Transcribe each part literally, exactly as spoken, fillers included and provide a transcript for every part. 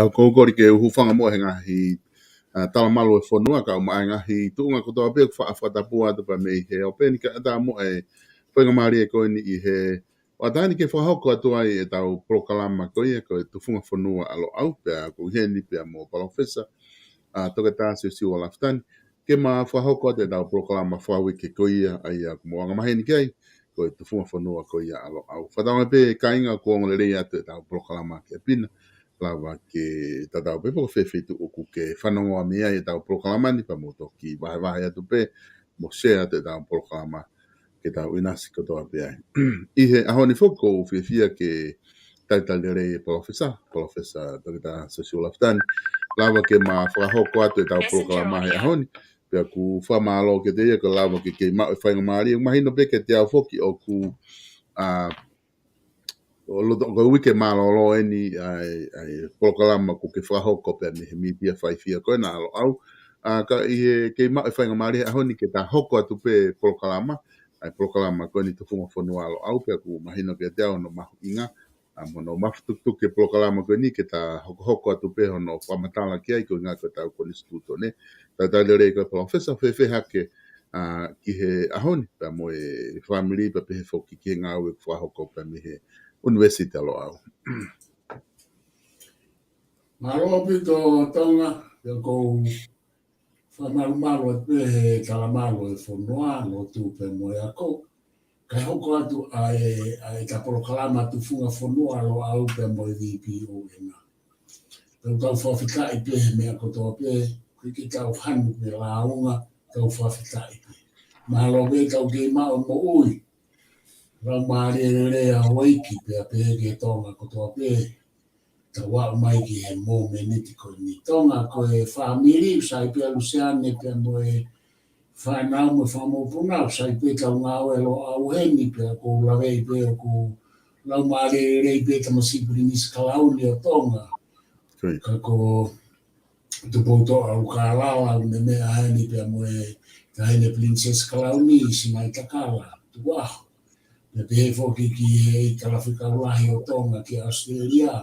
ʻOku ou kole ke u hūfanga muʻa he ngaahi, ʻa, talamalu ʻo e fonua, kae ʻumaʻā e ngaahi tuʻunga kotoa pē ʻoku faʻa fakatapu atu pea mei he ope ni, kae ʻatā muʻa e faingamālie ko eni ʻi he ʻaho ni ke fakahoko atu ai ʻetau polokalama ko ia ko e Tufunga Fonua ʻa Loʻau, pea ʻoku ʻi heni pea mo Palōfesa, ʻa, Toketā Siosiua Lafitani, ke ma fakahoko atu ʻetau polokalama fakauike ko ia, ʻa ia ʻoku mou angamaheni ki ai, ko e Tufunga Fonua ko ia ʻa Loʻau. Fakatauange pē kāinga ʻoku ongo lelei atu ʻetau polokalama ki ʻapi na, lava ke tatau pē pe ko fē feituʻu ʻoku ke fanongoa mei ai ʻetau polokalama ni, pea mou toki vahevahe atu pē, mo share atu ʻetau polokalama ke tau ʻinasi kotoa pē ai. ʻI he ʻaho ni foki ʻoku ou fiefia ke talitali lelei e Palōfesa, Palōfesa Toketā Siosiua Lafitani, lava ke ma fakahoko atu ʻetau polokalama he ʻaho ni, pea ʻoku ou fakamālō kiate ia ko e lava ke kei maʻu e faingamālie, mahino pē kiate au foki ʻoku, ʻa, ʻo loto ko e uike mālōlō eni ʻa e, ʻa e polokalama ʻoku ke fakahoko pea mei he mītia faifia ko ena ʻa Loʻau. ʻA, ka ʻi he kei maʻu e faingamālie he ʻaho ni ke ta hoko atu pē polokalama, ʻa e polokalama ko eni Tufunga Fonua ʻa Loʻau, pea ʻoku mahino kiate au hono mahuʻinga, ʻa, mo hono mafatukituki e polokalama ko eni ke ta hokohoko atu pē hono fakamatala ki ai koeʻuhinga ko ʻetau konisitūtone. Talitali lelei ko e Palōfesa, fēfē hake, ʻa, ki he ʻaho ni, pea mo e fāmili, pea pehē foki ki he ngāue ʻoku fakahoko pea mei he ʻUnivēsiti ʻa Loʻau. Mālō ʻaupito Tonga, pea ʻoku ou fakamalumalu atu pē he talamalu ʻo e fonua, lotu pea mo e ako, kae hoko atu ʻa e, ʻa ʻeta polokalama Tufunga Fonua ʻa Loʻau pea mo e VPON. Tau, tau fakafetaʻi pē he meʻa kotoa pē, ʻoku ʻikai ke tau hanu pe lāunga, tau fakafetaʻi pē. Mālō pē tau kei maʻu moʻui, laumālie lelei ʻa Houʻeiki pea pehē ki he Tonga kotoa pē, tau aʻu mai ki he mōmeniti ko eni. Tonga, ko e fāmili, ʻoku sai pē ʻa Luseane pea mo e fānau mo e fanga mokopuna, ʻoku sai pē ʻetau ngāue ʻa Loʻau heni, pea ʻoku ou laveʻi pē ʻoku laumālie lelei pē tamasiʻi Pilinisi Kalauni ʻo Tonga. Ko ia. Ka ko Tupoutoʻa ʻUlukālala ʻoku ne meʻa heni pea mo e Taʻahine Pilinisesi Kalauni, Sinaitakala Tukuʻaho. Pea pehē foki ki he ʻEiki Talafekau Lahi ʻo Tonga ki ʻAositelēlia,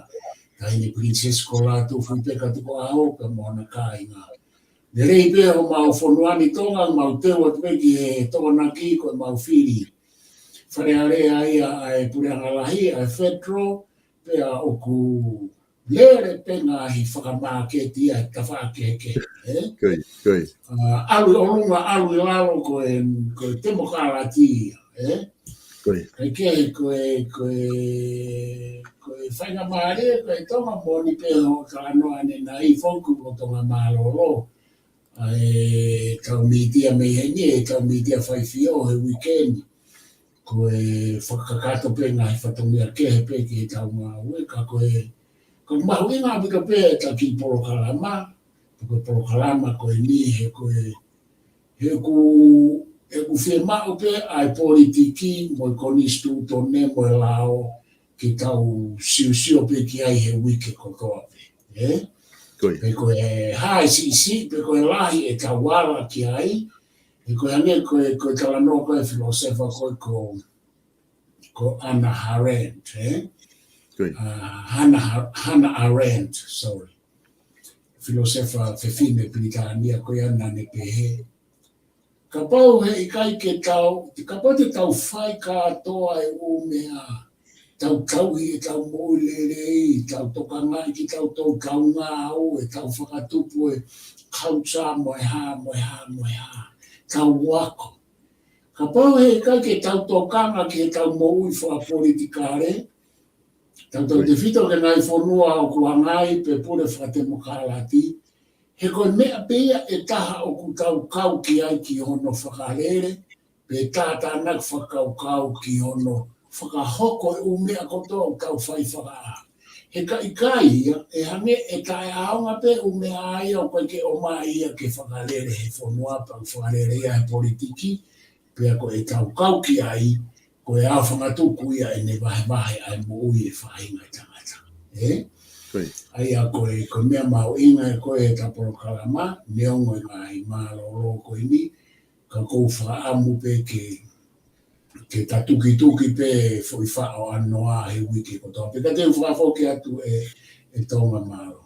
Taʻahine Pilinisesi Kolatufuipeka Tukuʻaho, pea mo hona kāinga. Lelei pē homau fonua ni Tonga, mau teu atu pē ki he Tokonaki ko ʻemau fili Fale Alea ia ʻa e Puleʻanga Lahi, ʻa e federal, pea ʻoku lele pē ngaahi fakamāketi ʻa e tafaʻaki kehekehe, ē? Ko ia, ko ia. ʻA, ʻalu ʻi ʻolunga, ʻalu ʻi lalo ko e, ko e temokalati ia, ē? Ko ia. Kae kehe ko e, ko e, ko e faingamālie, ko e Tonga moʻoni pē hoʻo talanoa ʻanenai foki ʻoku Tonga mālōlō. ʻA ʻetau mītia mei heni, ʻetau mītia faifio he uike ni. Ko e fakakakato pē ngaahi fatongia kehe pē ki heʻetau ngāue, ka ko e, ko e mahuʻinga ʻaupito pē ʻeta kiʻi polokalama, ko e polokalama ko eni he ko e, he ʻoku, he ʻoku fiemaʻu pē ʻa e politiki mo e konisitūtone mo e lao ke tau siosio pē ki ai he uike kotoa pē, ē? Ko ia. Pe ko e hā e siʻisiʻi, pe ko e lahi ʻetau ala ki ai, he ko e hangē ko e, ko e talanoa ko e filōsefa ko e ko, ko Hannah Arendt, ē? Ko ia. ʻA, Hannah Ha-, Hannah Arendt, sorry. Filōsefa fefine Pilitānia ko ia naʻa ne pehē. Kapau he ʻikai ke tau, kapau te tau fai kātoa e ʻū meʻa, tau tauhi ʻetau moʻui lelei, tau tokangaʻi kitautolu, tau ngāue, tau fakatupu e culture mo e hā, mo e hā, mo e hā, tau ako. Kapau he ʻikai ke tau tokanga ki heʻetau moʻui fakapolitikale, tautautefito ki he ngaahi fonua ʻoku ʻangai pe pule fakatemokalati, he ko e meʻa pē ia ʻe taha ʻoku tau kau ki ai ki hono fakalele, pe tātānaki fakakaukau ki hono fakahoko e ʻū meʻa kotoa ʻoku tau fai fakaʻā. He ka ʻikai ia, ʻe hangē ʻe taʻeʻaonga pē ʻū meʻa ia ʻoku ʻikai ke ʻomai ia ke fakalele he fonua pea ʻoku fakalele ia he politiki, pea ko ʻetau kau ki ai, ko e ʻaofangatuku tuku ia ʻene vahevahe ʻa e moʻui e faʻahinga ʻo e tangata. Ē? Ko ia. ʻA ia ko e, ko e meʻa mahuʻinga ē ko e ʻeta polokalama, neongo e ngaahi mālōlō ko eni, ka ʻoku ou fakaʻamu pē ke, ke ta tukituki pē foʻi faʻo ʻanoa he uike kotoa pē. Ka te u fakafoki atu ē, ē Tonga, mālō.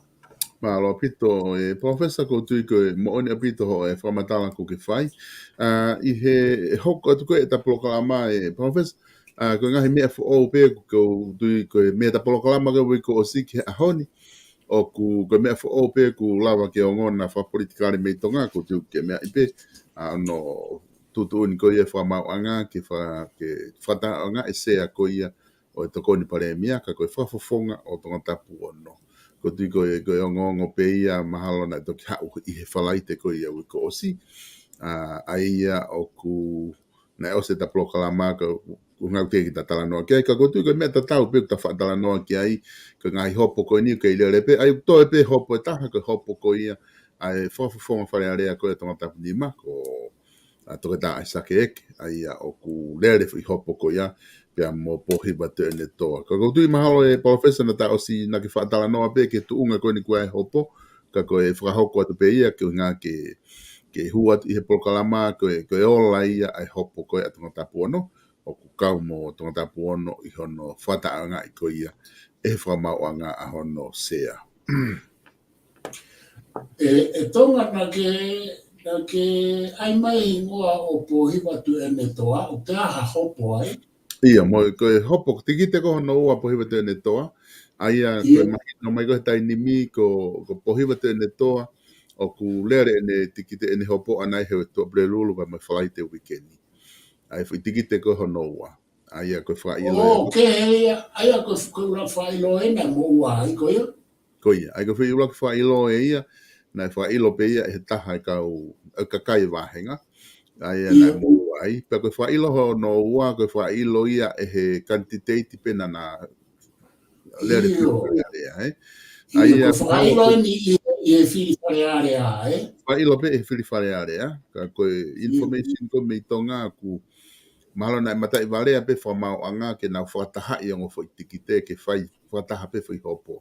Mālō ʻaupito, ʻe Professor, ʻoku ou tui ko e moʻoni ʻaupito hoʻo fakamatala ʻoku ke fai. ʻA, ʻi he hoko atu ko ē ʻeta polokalama, ʻe Professor, ʻa, ko e ngaahi meʻa foʻou pē ʻoku ou tui ko e meʻa ʻeta polokalama ko ē uike kuo ʻosi ki he ʻaho ni, ʻoku, ko e meʻa foʻou pē ʻoku lava ke ongona fakapolitikale mei Tonga, ʻoku ou tui ʻoku ke meaʻi pē, ʻa, ʻa hono tuʻutuʻuni ko ia ʻe he fakamaauʻanga ke fa-, ke fakatahaʻanga ʻe he Sea ko ia ʻo e Tokoni Palēmia, ka ko e fakafofonga ʻo Tongatapu ono. ʻOku ou tui ko e, ko e ongoongo pē ia mahalo naʻe toki haʻu ʻi he Falaite ko ia uike kuo ʻosi. ʻA, ʻa ia ʻoku, naʻe ʻosi ʻeta polokalama ka ʻoku ngāue teʻeki ke ta talanoa ki ai, ka ʻoku ou tui ko e meʻa tatau pē ʻoku ta faʻa talanoa ki ai, ko e ngaahi hopo ko eni ʻoku kei lele pē, ʻa ia ʻoku toe pē hopo ʻe taha, ko e hopo ko ia ʻa e fakafofonga Fale Alea ko ia ʻo Tongatapu nima, ko ʻa Toketā ʻAisake Eke, ʻa ia ʻoku lele foʻi hopo ko ia, pea mo Pōhiva Tuʻiʻonetoa. Ka ʻoku ou tui mahalo ʻe Professor naʻa ta ʻosi naʻa ke faʻa talanoa pē ki he tuʻunga ko eni ko ē ʻa e hopo, ka ko e fakahoko atu pē ia ke ʻuhinga ke, ke hū atu ʻi he polokalama ko e, ko e ola ia ʻa e hopo ko ē ʻa Tongatapu ono, ʻoku kau mo Tongatapu ono ʻi hono fakatahaʻangaʻi ko ia ʻe he fakamaauʻanga ʻa hono Sea. ʻE, ʻe Tonga naʻa ke, naʻa ke ʻai mai hingoa ʻo Pōhiva Tuʻiʻonetoa, ʻoku ʻi ai ha hopo ai? ʻIo, mo e, ko e hopo, tikite ko hono ua Pōhiva Tuʻiʻonetoa, ʻa ia ko e, ʻio, mahino mai ko e taimi ni ko, ko Pōhiva Tuʻiʻonetoa, ʻoku lele ʻene tikite ʻene hopo ʻana ʻi he Tuʻapulelulu pea mo e Falaite uike ni. ʻA ia foʻi tikite ko hono ua. ʻA ia ko e fakaʻilo ia. ʻOkei, ʻa ia, ʻa ia ko e fuka ʻuluaki fakaʻilo ʻena mo ua, ʻa ia ko ia? Ko ia, ʻa ia ko e foʻi ʻuluaki fakaʻilo ʻe ia, naʻe fakaʻilo pē ia ʻe he taha ʻi he kau, ʻa e kakai vāhenga. ʻA ia, ʻio, naʻe mo ua ai, pea ko e fakaʻilo hono ua, ko e fakaʻilo ia ʻe he kanititeiti pē naʻa na lele, ʻio, fili Fale Alea, ē? ʻA ia, ʻio, ko e fakaʻilo eni ʻi, ʻi he fili Fale Alea, ē? Fakaʻilo pē ʻe he fili Fale Alea, ka ko e, ʻio, information ko ē mei Tonga ʻoku mahalo naʻe mataʻi valea pē fakamaauʻanga ke nau fakatahaʻi ongo foʻi tikite ke fai fakataha pē foʻi hopo.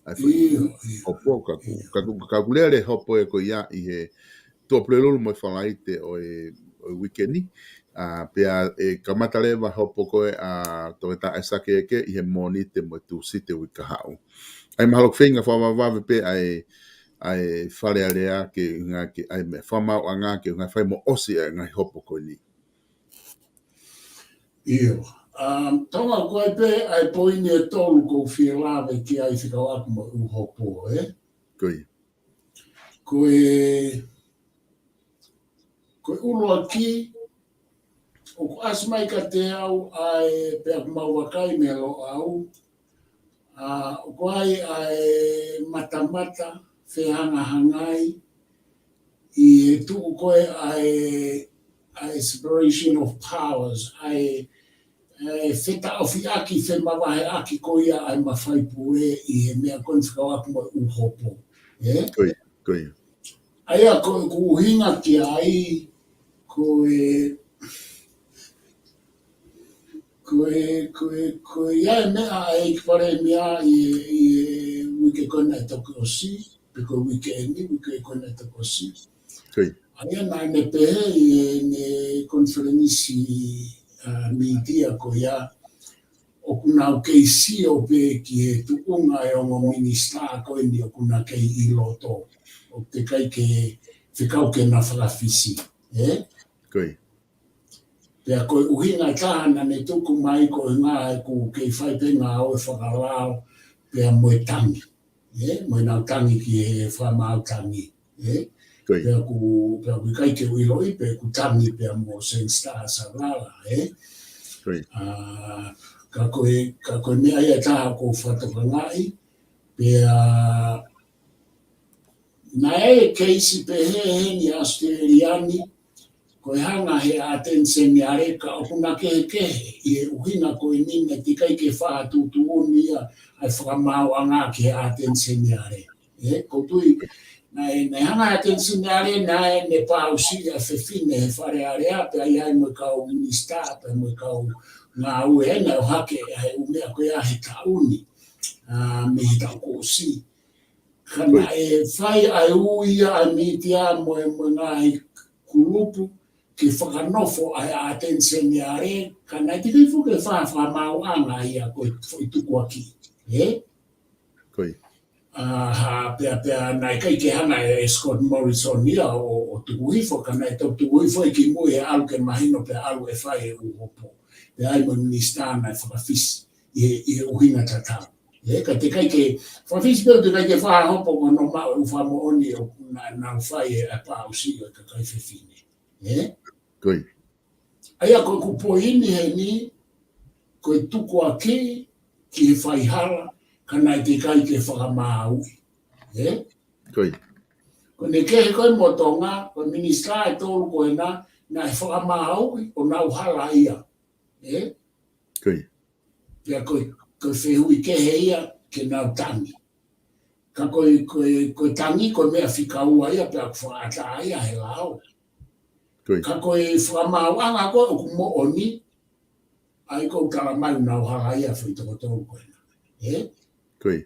ʻA e foʻi, ʻio, ʻio, hopo ka ʻoku, ʻio, ka ʻoku, ka ʻoku lele hopo ē ko ia ʻi he Tuʻapulelulu mo e Falaite ʻo e, ʻo e uike ni. ʻA, pea ʻe kamata leva hopo ko ē ʻa Toketā ʻAisake Eke ʻi he Mōnite mo e Tūsite uike kahaʻu. ʻA ia mahalo ʻoku feinga fakavavevave pē ʻa e, ʻa e Fale Alea ke ʻuhinga ke, ʻa e meʻa fakamaauʻanga ke ʻuhinga fai mo ʻosi ʻa e ngaahi hopo ko eni. ʻIo. Um, Tonga, ko e pē ʻa e poini ʻe tolu ʻoku ou fie lave ki ai fekauʻaki mo e ʻū hopo, ē? Ko ia. Ko e, ko e ʻuluaki, ʻoku ʻasi mai kiate au ʻa e, pea ʻoku mau vakai mei Loʻau, ʻa, ʻoku ʻi ai ʻa e matamata fehangahangai ʻi he tuʻu ko ē ʻa e, ʻa e separation of powers, ʻa e, ʻa e fetaʻofiʻaki, femavaheʻaki ko ia ʻa e mafai pule ʻi he meʻa ko eni fekauʻaki mo e ʻū hopo. Ē? Ko ia, ko ia. ʻA ia ko ʻeku ʻuhinga ki ai, ko e, ko e, ko e, ko e ʻi ai e meʻa ʻa e ʻEiki Palēmia ʻi, ʻi he uike ko ē naʻe toki ʻosi, pe ko e uike eni, uike ko ē naʻe toki ʻosi. Ko ia. ʻA ia naʻa ne pehē ʻi heʻene konifelenisi, ʻa, mītia ko ia, ʻoku nau kei sio pē ki he tuʻunga ʻa e ongo minisitā ko eni ʻoku na kei ʻi loto. ʻOku teʻeki ai ke fekau ke na fakafisi. Ē? Ko ia. Pea ko e ʻuhinga ʻe taha naʻa ne tuku mai ko e ʻuhinga ʻoku kei fai pē ngāue fakalao pea mo e tangi. Ē? Mo ʻenau tangi ki he fakamaau tangi. Ē? Ko ia. Pea ʻoku, pea ʻoku ʻikai ke u ʻiloʻi pe ʻoku tangi pea mo Sangster Savala, ē? Ko ia. ʻA, ka ko e, ka ko e meʻa ia ʻe taha ʻoku ou fakatokangaʻi, pea naʻe keisi pehē heni ʻAositelēlia ni, ko e hanga he ʻAteni Seniale ka ʻoku na kehekehe ʻi he ʻuhinga ko eni naʻe teʻeki ai ke fakatuʻutuʻuni ia ʻa e fakamaauʻanga ki he ʻAteni Seniale. Ē, ʻoku ou tui, naʻe, naʻe hanga ʻAteni Seniale naʻa ne pausi ʻa e fefine he Fale Alea, pea ʻi ai mo e kau minisitā, pea mo e kau ngāue, ē, naʻe ʻohake ʻa e ʻū meʻa ko ia he taʻu ni, ʻa, mei he taʻu kuo ʻosi. Ka naʻe fai ʻa e ui ʻa e mītia mo e, mo e ngaahi kulupu ke fakanofo ʻa e ʻAteni Seniale, ka naʻe teʻeki ai foki ke fai ha fakamaauʻanga ia ko e foʻi tukuakiʻi. Ē? Ko ia. ʻA, ha, pea, pea naʻe ʻikai ke hanga ʻe Scott Morrison ia ʻo, ʻo tuku hifo, ka naʻe toki tuku hifo ia ki mui ʻe ʻalu ke mahino pea ʻalu ʻo fai e ʻū hopo. Pea ai mo e minisitā naʻe fakafisi ʻi he, ʻi he ʻuhinga tatau. ʻE, ka te ʻikai ke, fakafisi pē ʻoku te ʻikai ke fai ha hopo ko hono maʻu e ʻū fakamoʻoni ʻoku na, nau fai ʻe he pāusi ʻo e kakai fefine. ʻE? Ko ia. ʻA ia ko ʻeku poini heni, ko e tukuakiʻi ki he faihala, ka naʻe teʻeki ai ke fakamāuʻi. ʻE? Ko ia. Ko ʻene kehe ko ē mo Tonga, ko e minisitā ʻe tolu ko ena, naʻe fakamāuʻi ʻo nau halaia. ʻE? Ko ia. Pea ko e, ko e fehuʻi kehe ia ke nau tangi. Ka ko e, ko e, ko e tangi ko e meʻa fika ua ia pea ʻoku fakaʻatā ia he lao. Ko ia. Ka ko e fakamaauʻanga ko ē ʻoku moʻoni, ʻa ia ʻoku ou tala mai ʻoku nau halaia e foʻi toko tolu ko ena. ʻE? Ko ia.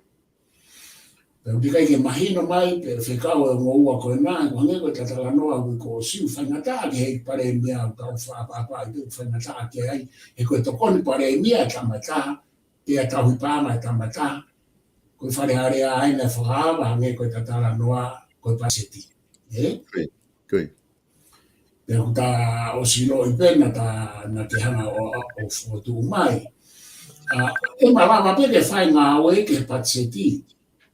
Pea ʻoku teʻeki ai ke mahino mai, pea fekau e ongo ua ko ena, ʻoku hangē ko e tatalanoa ʻoku ʻikai ko siʻi faingataʻa ki he palēmia ʻoku tau faʻapaʻapaʻi, ʻoku faingataʻa ki ai, he ko e tokoni palēmia ʻe tama taha, pea tauhi paʻanga ʻe tama taha, ko e Fale Alea ʻa ena ʻe fakaava hangē ko e tatalanoa ko e patiseti. ʻE? Ko ia, ko ia. Pea ʻoku ta ʻosi ʻiloʻi pē naʻa ta, naʻa ke hanga ʻo, ʻo, ʻo fokotuʻu mai. ʻA, ʻe malava pē ke fai ngāue ki he patiseti.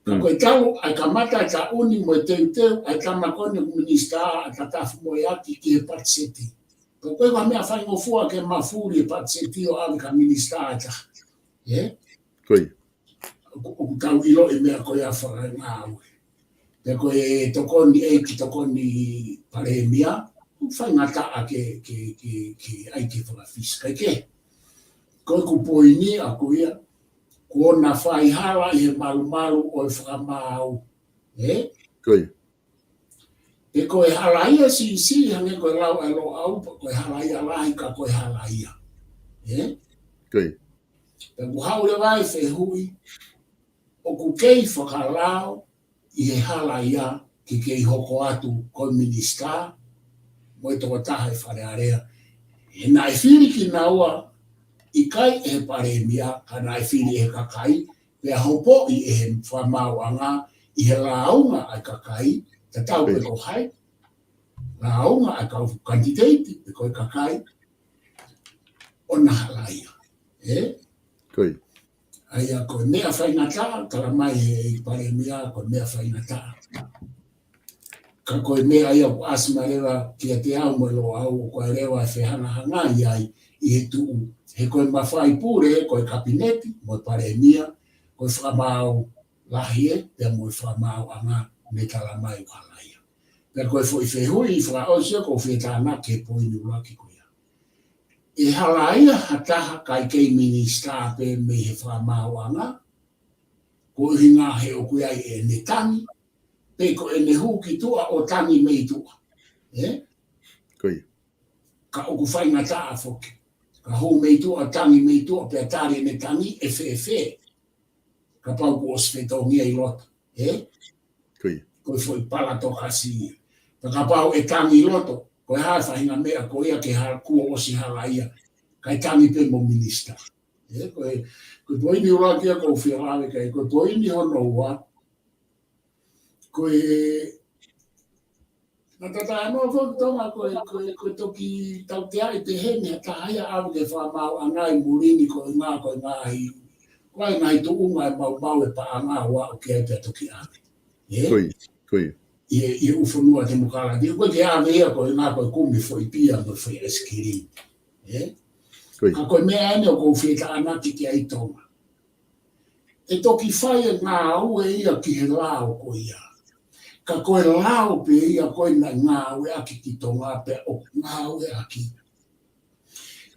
Ka ko e talu ʻa e kamata e taʻu ni mo e teuteu ʻa e tama ko eni ʻoku minisitā ʻa e tatafu mo e ʻaki ki he patiseti. Ka ko e ʻuhinga meʻa faingofua ke mafuli e patiseti ʻo ʻave ki ha minisitā ʻe taha. ʻE? Ko ia. ʻOku, ʻoku tau ʻiloʻi e meʻa ko ia fakangāue. Pea ko e tokoni ʻeiki tokoni palēmia, ʻoku faingataʻa ke, ke, ke, ke ʻai ke fakafisi ʻikai ke. Ko ʻeku poini ʻaʻaku ia, kuo na faihala ʻi he malumalu ʻo e fakamaau. ʻE? Ko ia. Pe ko e halaia siʻisiʻi hangē ko e lau ʻa e Loʻau, pe ko e halaia lahi ka ko e halaia. ʻE? Ko ia. Pea ʻoku haʻu leva e fehuʻi, ʻoku kei fakalao ʻi he halaia ke kei hoko atu ko e minisitā mo e tokotaha ʻi Fale Alea. He naʻe fili kinaua ʻikai ʻe he palēmia, ka naʻe fili ʻe he kakai, pea hopoʻi ʻe he fakamaauʻanga ʻi he lāunga ʻa e kakai, tatau pē ko hai, lāunga ʻa e kau kanititeiti, pe ko e kakai, ʻo na halaia. ʻE? Ko ia. ʻA ia ko e meʻa faingataʻa, tala mai ʻe he palēmia, ko e meʻa faingataʻa. Ka ko e meʻa ia ʻoku ʻasi mai leva kiate au mo e Loʻau, ʻoku ʻi ai leva e fehangahangai ai ʻi he tuʻu, he ko e mafai pule, ko e kapineti, mo e palēmia, ko e fakamaau lahi ē, pea mo e fakamaauʻanga ne tala mai ʻoku halaia. Pea ko e foʻi fehuʻi fakaʻosi ʻoku ou fie tānaki he poini ʻuluaki ko ia. ʻE halaia ha taha kae kei minisitā pē mei he fakamaauʻanga, ko e ʻuhinga he ʻoku ʻi ai ʻene tangi, pe ko ʻene hū ki tuʻa ʻo tangi mei tuʻa. ʻE? Ko ia. Ka ʻoku faingataʻa foki. Ka hū mei tuʻa, tangi mei tuʻa, pea tali ʻene tangi, ʻe fēfē. Kapau kuo ʻosi fetongia ʻi loto. ʻE? Ko ia. Ko e foʻi palatokasi ia. Pea kapau ʻe tangi ʻi loto, ko e hā e faʻahinga meʻa ko ia ke hala kuo ʻosi halaia. Kae tangi pē mo minisitā. ʻE? Ko e, ko e poini ʻuluaki ia ʻoku ou fie lave ki ai, ko e poini hono ua. Ko e, naʻa ta talanoa foki Tonga ko e, ko e, ko e toki tautea ʻi pehē ni ha taha ia ʻave ki he fakamaauʻanga ʻi muli ni ko e ngā, ko e ngaahi, ko e ngaahi tuʻunga ʻe maumau e paʻanga ʻo aʻu ki ai pea toki ʻave. ʻE? Ko ia, ko ia. ʻI he, ʻi he ʻū fonua temokalati, ko e ke ʻave ia ko e ngā ko e kumi foʻi pia mo e foʻi ʻaisikilimi. ʻE? Ko ia. Ka ko e meʻa eni ʻoku ou fie tānaki ki ai Tonga. ʻE toki fai e ngāue ia ki he lao ko ia. Ka ko e lao pē ia ko ē naʻe ngāueʻaki ki Tonga pea ʻoku ngāueʻaki.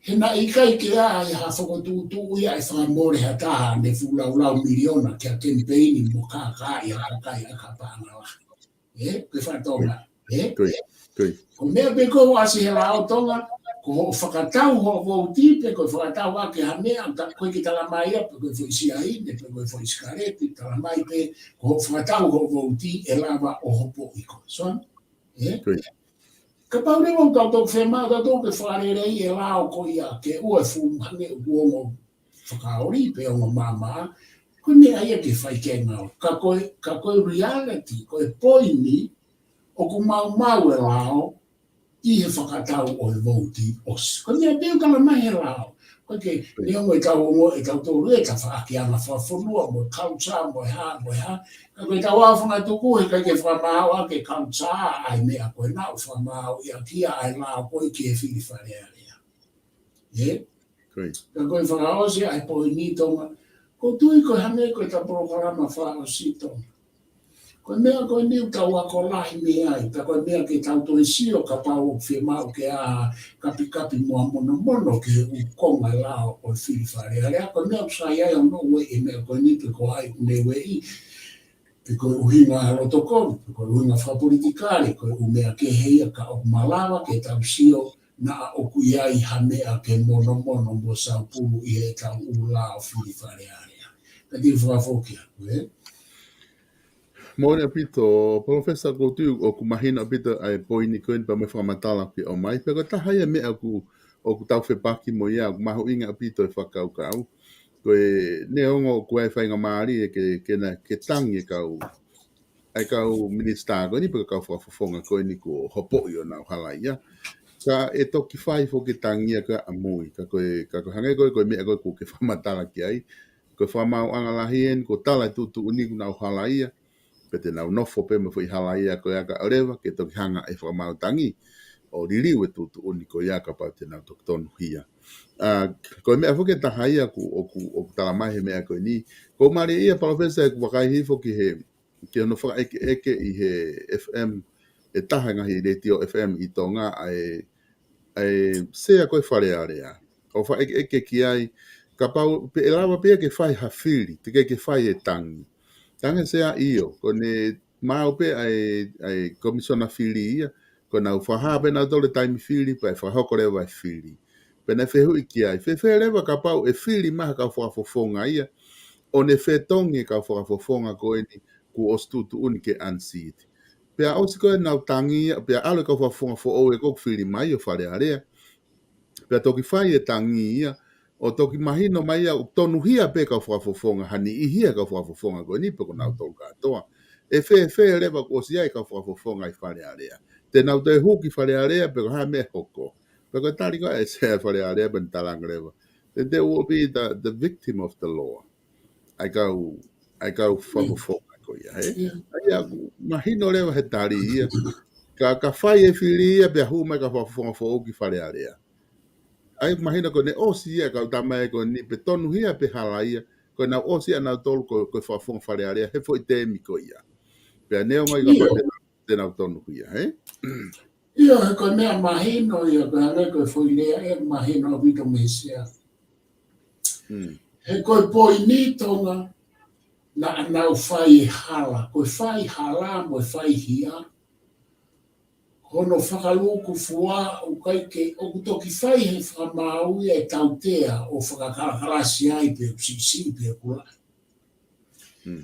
He naʻe ʻikai ke ʻi ai ha fokotuʻutuʻu ia ʻe fakamole ha taha ʻene fuʻu laulau miliona ki ha kemipeini mo kākaaʻi ha kakai ʻaki ha paʻanga lahi. ʻE, ko e fakatonga. ʻE? Ko ia, ko ia. Ko e meʻa pē ko ē ʻoku ʻasi he lao Tonga, ko hoʻo fakatau hoʻo vouti pe ko e fakatau ʻaki ha meʻa, ka ko e ke tala mai ia, pe ko e foʻi siaine, pe ko e foʻi sikaleti, tala mai pē, ko hoʻo fakatau hoʻo vouti ʻe lava ʻo hopoʻi koe. So, ʻe? Ko ia. Kapau leva ʻoku tau toki fiemaʻu, tau toki fakalelei e lao ko ia, ke ʻoua ʻe fuʻu hangē ʻoku ongo fakaoli pe ongo maama, Ko e meʻa ia ke fai ki ai e ngāue. Ka ko e, ka ko e reality, ko e poini, ʻoku maumau e lao ʻi he fakatau ʻo e vouti ʻosi. Ko e meʻa pē ʻoku tala mai he lao. Ko e ke, neongo ʻetau ongo, ʻetau tolu e tafaʻaki anga fakafonua, mo e culture, mo e hā, mo e hā. Ka ko ʻetau aofangatuku, heʻikai ke fakamaau ʻaki e culture ʻa e meʻa ko ena, ʻoku fakamaau ia ki ai e lao ko ē ki he fili Fale Alea. ʻE? Ka ko e fakaʻosi ʻa e poini Tonga. ʻOku ou tui ko e hangē ko ʻeta polokalama fakaʻosi Tonga. Ko e meʻa ko eni ʻoku tau ako lahi mei ai, ka ko e meʻa ke tau toe sio kapau ʻoku fiemaʻu ke ʻā kapikapi mo ha monomono ki he ʻū konga lao ʻo e fili Fale Alea. Ko e meʻa ʻoku sai ai ʻo ne ueʻi e meʻa ko eni pe ko hai ʻoku ne ueʻi. Pe ko e ʻuhinga loto kolu, pe ko e ʻuhinga fakapolitikale, ko e ʻū meʻa kehe ia ka ʻoku malava ke tau sio naʻa ʻoku ʻi ai ha meʻa ke monomono mo saupulu ʻi heʻetau ʻū lao fili Fale Alea. Ka te u fakafoki atu, ē? Moʻoni ʻaupito, Palōfesa, ʻoku ou tui ʻoku mahino ʻaupito ʻa e poini ko eni pea mo e fakamatala ʻoku ke ʻomai. Pea ko e taha ia e meʻa ʻoku, ʻoku tau fepaki mo ia, ʻoku mahuʻinga ʻaupito e fakakaukau. Ko e neongo ʻoku ʻi ai e faingamālie ke, ke na, ke tangi e kau ʻa e kau minisitā ko eni pe ko e kau fakafofonga ko eni kuo hopoʻi ʻo nau halaia. Ka ʻe toki fai foki e tangi ia ko ē ʻamui, ka ko e, ka ko e hangē ko ē, ko e meʻa ko ē ʻoku ke fakamatala ki ai. Ko e fakamaauʻanga lahi eni, kuo tala e tuʻutuʻuni kuo nau halaia, pea te nau nofo pē mo e foʻi halaia ko ia kae ʻoua leva ke toki hanga ʻe he fakamaau tangi ʻo liliu e tuʻutuʻuni ko ia kapau te nau toki tonuhia. ʻA, ko e meʻa foki ʻe taha ia ʻoku, ʻoku, ʻoku tala mai he meʻa ko eni. ʻOku mālie ia, Palōfesa, ʻeku vakai hifo ki he ki hono fakaʻekeʻeke ʻi he F M, ʻe taha e ngaahi letiō F M ʻi Tonga ʻa e, ʻa e sea ko ē Fale Alea. ʻO fakaʻekeʻeke ki ai, kapau pē ʻe lava pē ia ke fai ha fili, teʻeki ke fai e tangi. Tangi sea ʻio, ko ʻene maau pē ʻa e, ʻa e Komisiona Fili ia, ko ʻenau fakahā pē nautolu e taimi fili, pea ʻe fakahoko leva e fili. Pea naʻe fehuʻi ki ai, fēfē leva kapau ʻe fili mai ha kau fakafofonga ia, ʻo ne fetongi e kau fakafofonga ko eni, kuo ʻosi tuʻutuʻuni ke unseat. Pea ʻosi ko ē ʻenau tangi ia, pea ʻalu e kau fakafofonga foʻou ē ʻoku fili mai ʻo Fale Alea. Pea toki fai e tangi ia, ʻo toki mahino mai ia ʻoku tonuhia pē kau fakafofonga, ha niʻihi ia kau fakafofonga ko eni pe ko nautolu kātoa. ʻE fēfē leva kuo ʻosi ʻi ai e kau fakafofonga ʻi Fale Alea. Te nau toe hū ki Fale Alea pe ko e hā e meʻa ʻe hoko. Pea ko e tali ko ē ʻa e sea Fale Alea pea ne talaange leva, then they will be the, the victim of the law. ʻA e kau, ʻa e kau fakafofonga ko ia, ē? ʻA ia ʻoku mahino leva he tali ia. Ka, ka fai e fili ia pea hū mai e kau fakafofonga foʻou ki Fale Alea. ʻA ia ʻoku mahino ko ʻene ʻosi ia e kau tama ē ko eni pe tonuhia pe halaia. Ko ʻenau ʻosi ia ʻanautolu ko, ko e fakafofonga Fale Alea he foʻi teemi ko ia. Pea neongo ia kapau te nau, te nau tonuhia, ē? ʻIo, he ko e meʻa mahino ia, ko e hangē ko e foʻi lea ē mahino ʻaupito mei he sea. He ko e poini Tonga, naʻa nau fai e hala, ko e fai hala mo e fai hia, hono fakalūkufua ʻoku ʻikai ke, ʻoku toki fai he fakamaau ia e tautea ʻo fakakalakalasi ai pe ʻoku siʻisiʻi pe ʻoku lahi.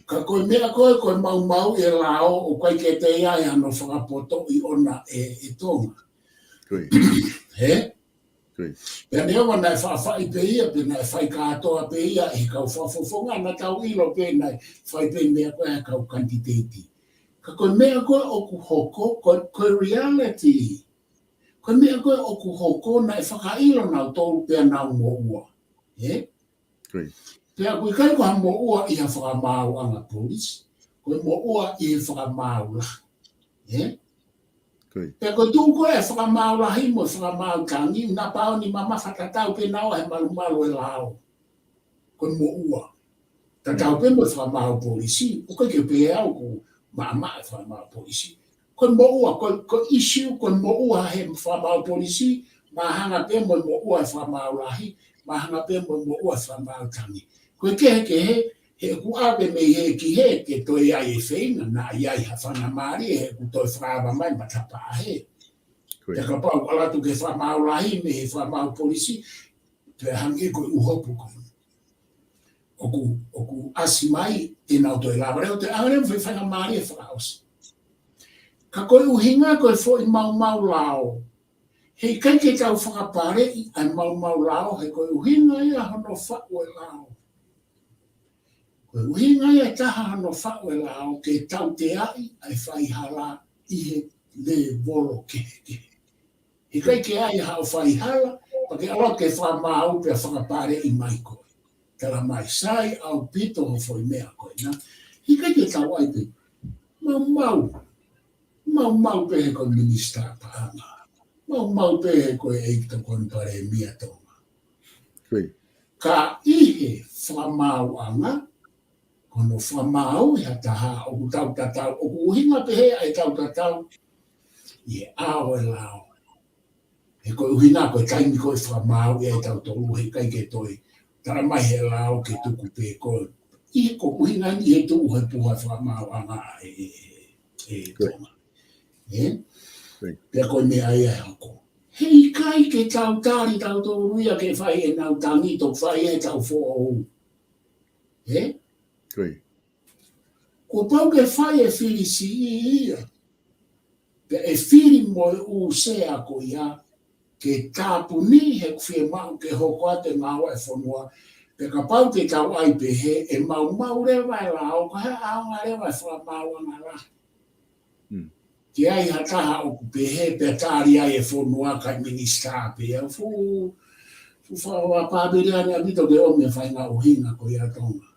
Ka ko e meʻa ko ē, ko e maumau e lao ʻoku ʻikai ke toe ʻi ai hano fakapotoʻi ʻona ʻe, ʻe Tonga. He? Pea neongo naʻe faʻafaʻi pē ia, pea naʻe fai kātoa pē ia ʻe he kau fakafofonga, naʻa tau ʻilo pē naʻe fai pē meʻa ko ē ʻa e kau kanititeiti. Ka ko e meʻa ko ē ʻoku hoko, ko, ko e reality. Ko e meʻa ko ē ʻoku hoko naʻe fakaʻilo nautolu pea nau moʻua. He? Pea ʻoku ʻikai ko ha moʻua ʻi ha fakamaauʻanga polisi, ko e moʻua ʻi he fakamaau lahi. Ē? Pea ko e tuʻu ko ē e fakamaau lahi mo e fakamaau tangi, naʻa pau ni mamafa tatau pē naua he malumalu e lao. Ko e moʻua. Tatau pē mo e fakamaau polisi, ʻoku ʻikai ke pehē au ʻoku maʻamaʻa e fakamaau polisi. Ko e moʻua, ko, ko e issue, ko e moʻua he fakamaau polisi, mahanga pē mo e moʻua he fakamaau lahi, mahanga pē mo e moʻua he fakamaau tangi. Ko e kehekehe, he ʻoku ʻave mei hē ki hē ke toe ʻi ai e feinga, naʻa ʻi ai ha faingamālie, he ʻoku toe fakaava mai matapā hē. Pea kapau ʻalu atu ki he fakamaau lahi mei he fakamaau polisi, pea hangē ko e ʻū hopo ko ē ʻoku, ʻoku ʻasi mai, te nau toe lava leva, toe ʻave leva e faingamālie fakaʻosi. Ka ko e ʻuhinga ko e foʻi maumau lao, heʻikai ke tau fakapaleʻi ʻa e maumau lao, he ko e ʻuhinga ia hono faʻu e lao. Ko e ʻuhinga ia ʻe taha hono faʻu e lao ke tauteaʻi ʻa e faihala ʻi he lēvolo kehekehe. ʻIkai ke ʻi ai haʻo faihala, pea ke ʻalu ke fakamaau pea fakapaleʻi mai koe. Tala mai sai ʻaupito hoʻo foʻi meʻa ko ena. ʻIkai ke tau ʻai pē. Maumau. Maumau pē he ko e minisitā paʻanga. Maumau pē he ko e ʻEiki Tokoni Palēmia Tonga. Ka ʻi he fakamaauʻanga, ko hono fakamaau ʻe ha taha ʻoku tau tatau, ʻoku ʻuhinga pehē ʻa e tau tatau ʻi he ʻao e lao. He ko e ʻuhinga ko e taimi ko e fakamaau ʻe tautolu he ʻikai ke toe. Tala mai he lao ke tuku pē ko e. ʻI he ko e ʻuhinga ni he tuʻu he puha fakamaauʻanga ʻe, ʻe, ʻe Tonga. ʻE? Pea ko e meʻa ia ʻe hoko. He ʻikai ke tau tali tautolu ia ke fai ʻenau tangi toki fai ʻetau foʻou. ʻE? Kuo pau ke fai e fili siʻi ia. Pea ʻe fili mo e ʻū sea ko ia, ke tāpuni he ʻoku fiemaʻu ke hoko atu e ngāue e fonua. Pea kapau te tau ʻai pehē, ʻe maumau leva e lao, ka he ʻaonga leva e fakamaauʻanga lahi. Ke ʻi ai ha taha ʻoku pehē, pea tali ai e fonua kae minisitā pē ia. Fuʻu, fuʻu fakapapiliani ʻaupito ke ʻomi e faʻahinga ʻuhinga ko ia Tonga.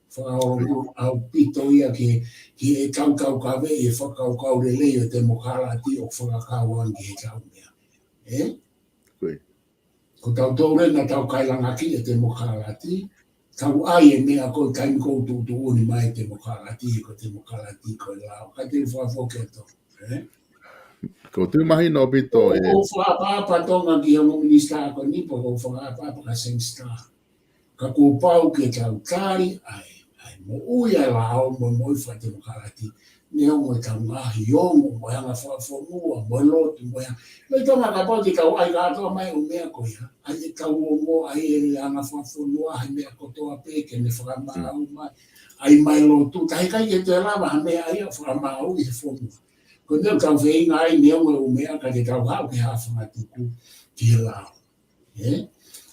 Fakaʻoku ʻaupito ia ke, ke ʻe tautau kave e fakakaukau lelei ʻo e temokalati ʻo fakakau ange ki he tau meʻa. ʻE? Ko tautolu ena tau kailangaki e temokalati, tau ʻai e meʻa ko e taimi ko e tuʻutuʻuni mai e temokalati, ko e temokalati ko e lao. Ka te u fakafoki atu. ʻE? Ko te mahino ʻaupito ʻo, ʻo fakaʻapaʻapa Tonga ki he ongo minisitā ko eni, pea ʻo fakaʻapaʻapa ka Sangster. Ka kuo pau ke tau tali ʻa e, ʻa e moʻui ʻa e lao mo e moʻui fakatemokalati. Neongo ʻetau ngaahi ongo, mo e anga fakafonua, mo e lotu, mo e anga. Loi Tonga kapau te tau ʻai kātoa mai ʻo meʻa ko ia. ʻAi ʻetau ongo, ʻai e anga fakafonua, ʻai meʻa kotoa pē ke ne fakamaau mai. ʻAi mai lotu, tahi kai ke te lava ha meʻa ia fakamaau ʻi he fonua. Ko e meʻa ʻoku tau feinga ai neongo e ʻū meʻa ka te tau haʻu ke hafanga tuku ki he lao. ʻE?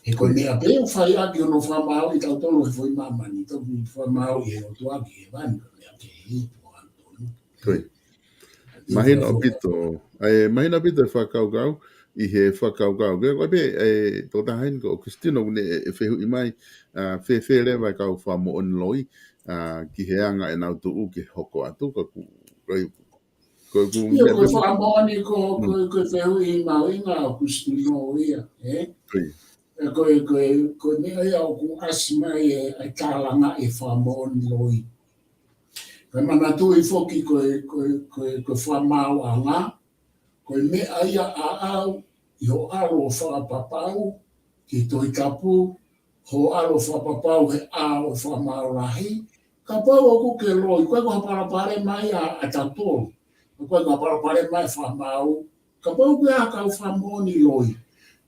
He ko e meʻa pē ʻoku fai ʻaki hono fakamaauʻi tautolu he foʻi māmani, toki fakamaauʻi he ʻOtua ki he vani, ko e meʻa kehe ʻi tuʻa tonu. Mahino ʻaupito, ʻe, mahino ʻaupito e fakakaukau, ʻi he fakakaukau. Ke, ko e pē, ʻe, tō tahain ko Christino, ne, ʻe, ʻe fehuʻi mai, ʻa, fēfē leva e kau fakamoʻoni loi, ʻa, ki he anga ʻenau tuʻu ke hoko atu, ka ku, ko e Ko e ku Ia, ko e meʻa fakamoʻoni ko, ko, ko e fehuʻi mahuʻinga ʻa Christino ia, ʻe? ʻE, ko e, ko e, ko e meʻa ia ʻoku ʻasi mai e, e tālanga e fakamoʻoni loi. Ka manatuʻi foki ko e, ko e, ko e, ko e fakamaauʻanga, ko e meʻa ia ʻaʻau ʻi hoʻo ʻalu ʻo fakapapau ki he Tohi Tapu, hoʻo ʻalu ʻo fakapapau he ʻao e fakamaau lahi, kapau ʻoku ke loi, ko e ko ha palopalema ia ʻa tautolu. Ko e ko ha palopalema e fakamaau, kapau ʻoku ʻi ai ha kau fakamoʻoni loi.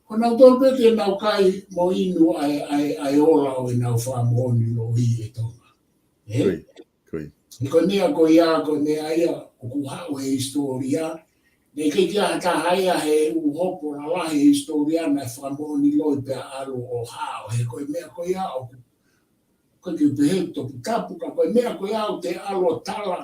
Ko nautolu pē ke nau kai mo inu ʻa e, ʻa e, ʻa e ola ʻo ʻenau fakamoʻoni loi ʻe Tonga. ʻE? He ko e meʻa ko ia, ko e meʻa ia, ʻoku haʻu he hisitōlia. Naʻe ʻikai ke ʻi ai ha taha ia he ʻū hopo lalahi he hisitōlia naʻe fakamoʻoni loi pea ʻalu ʻo hao. He ko e meʻa ko ia, ʻoku, ʻikai ke pehē toputapu, ka ko e meʻa ko ia ʻoku te ʻalu ʻo tala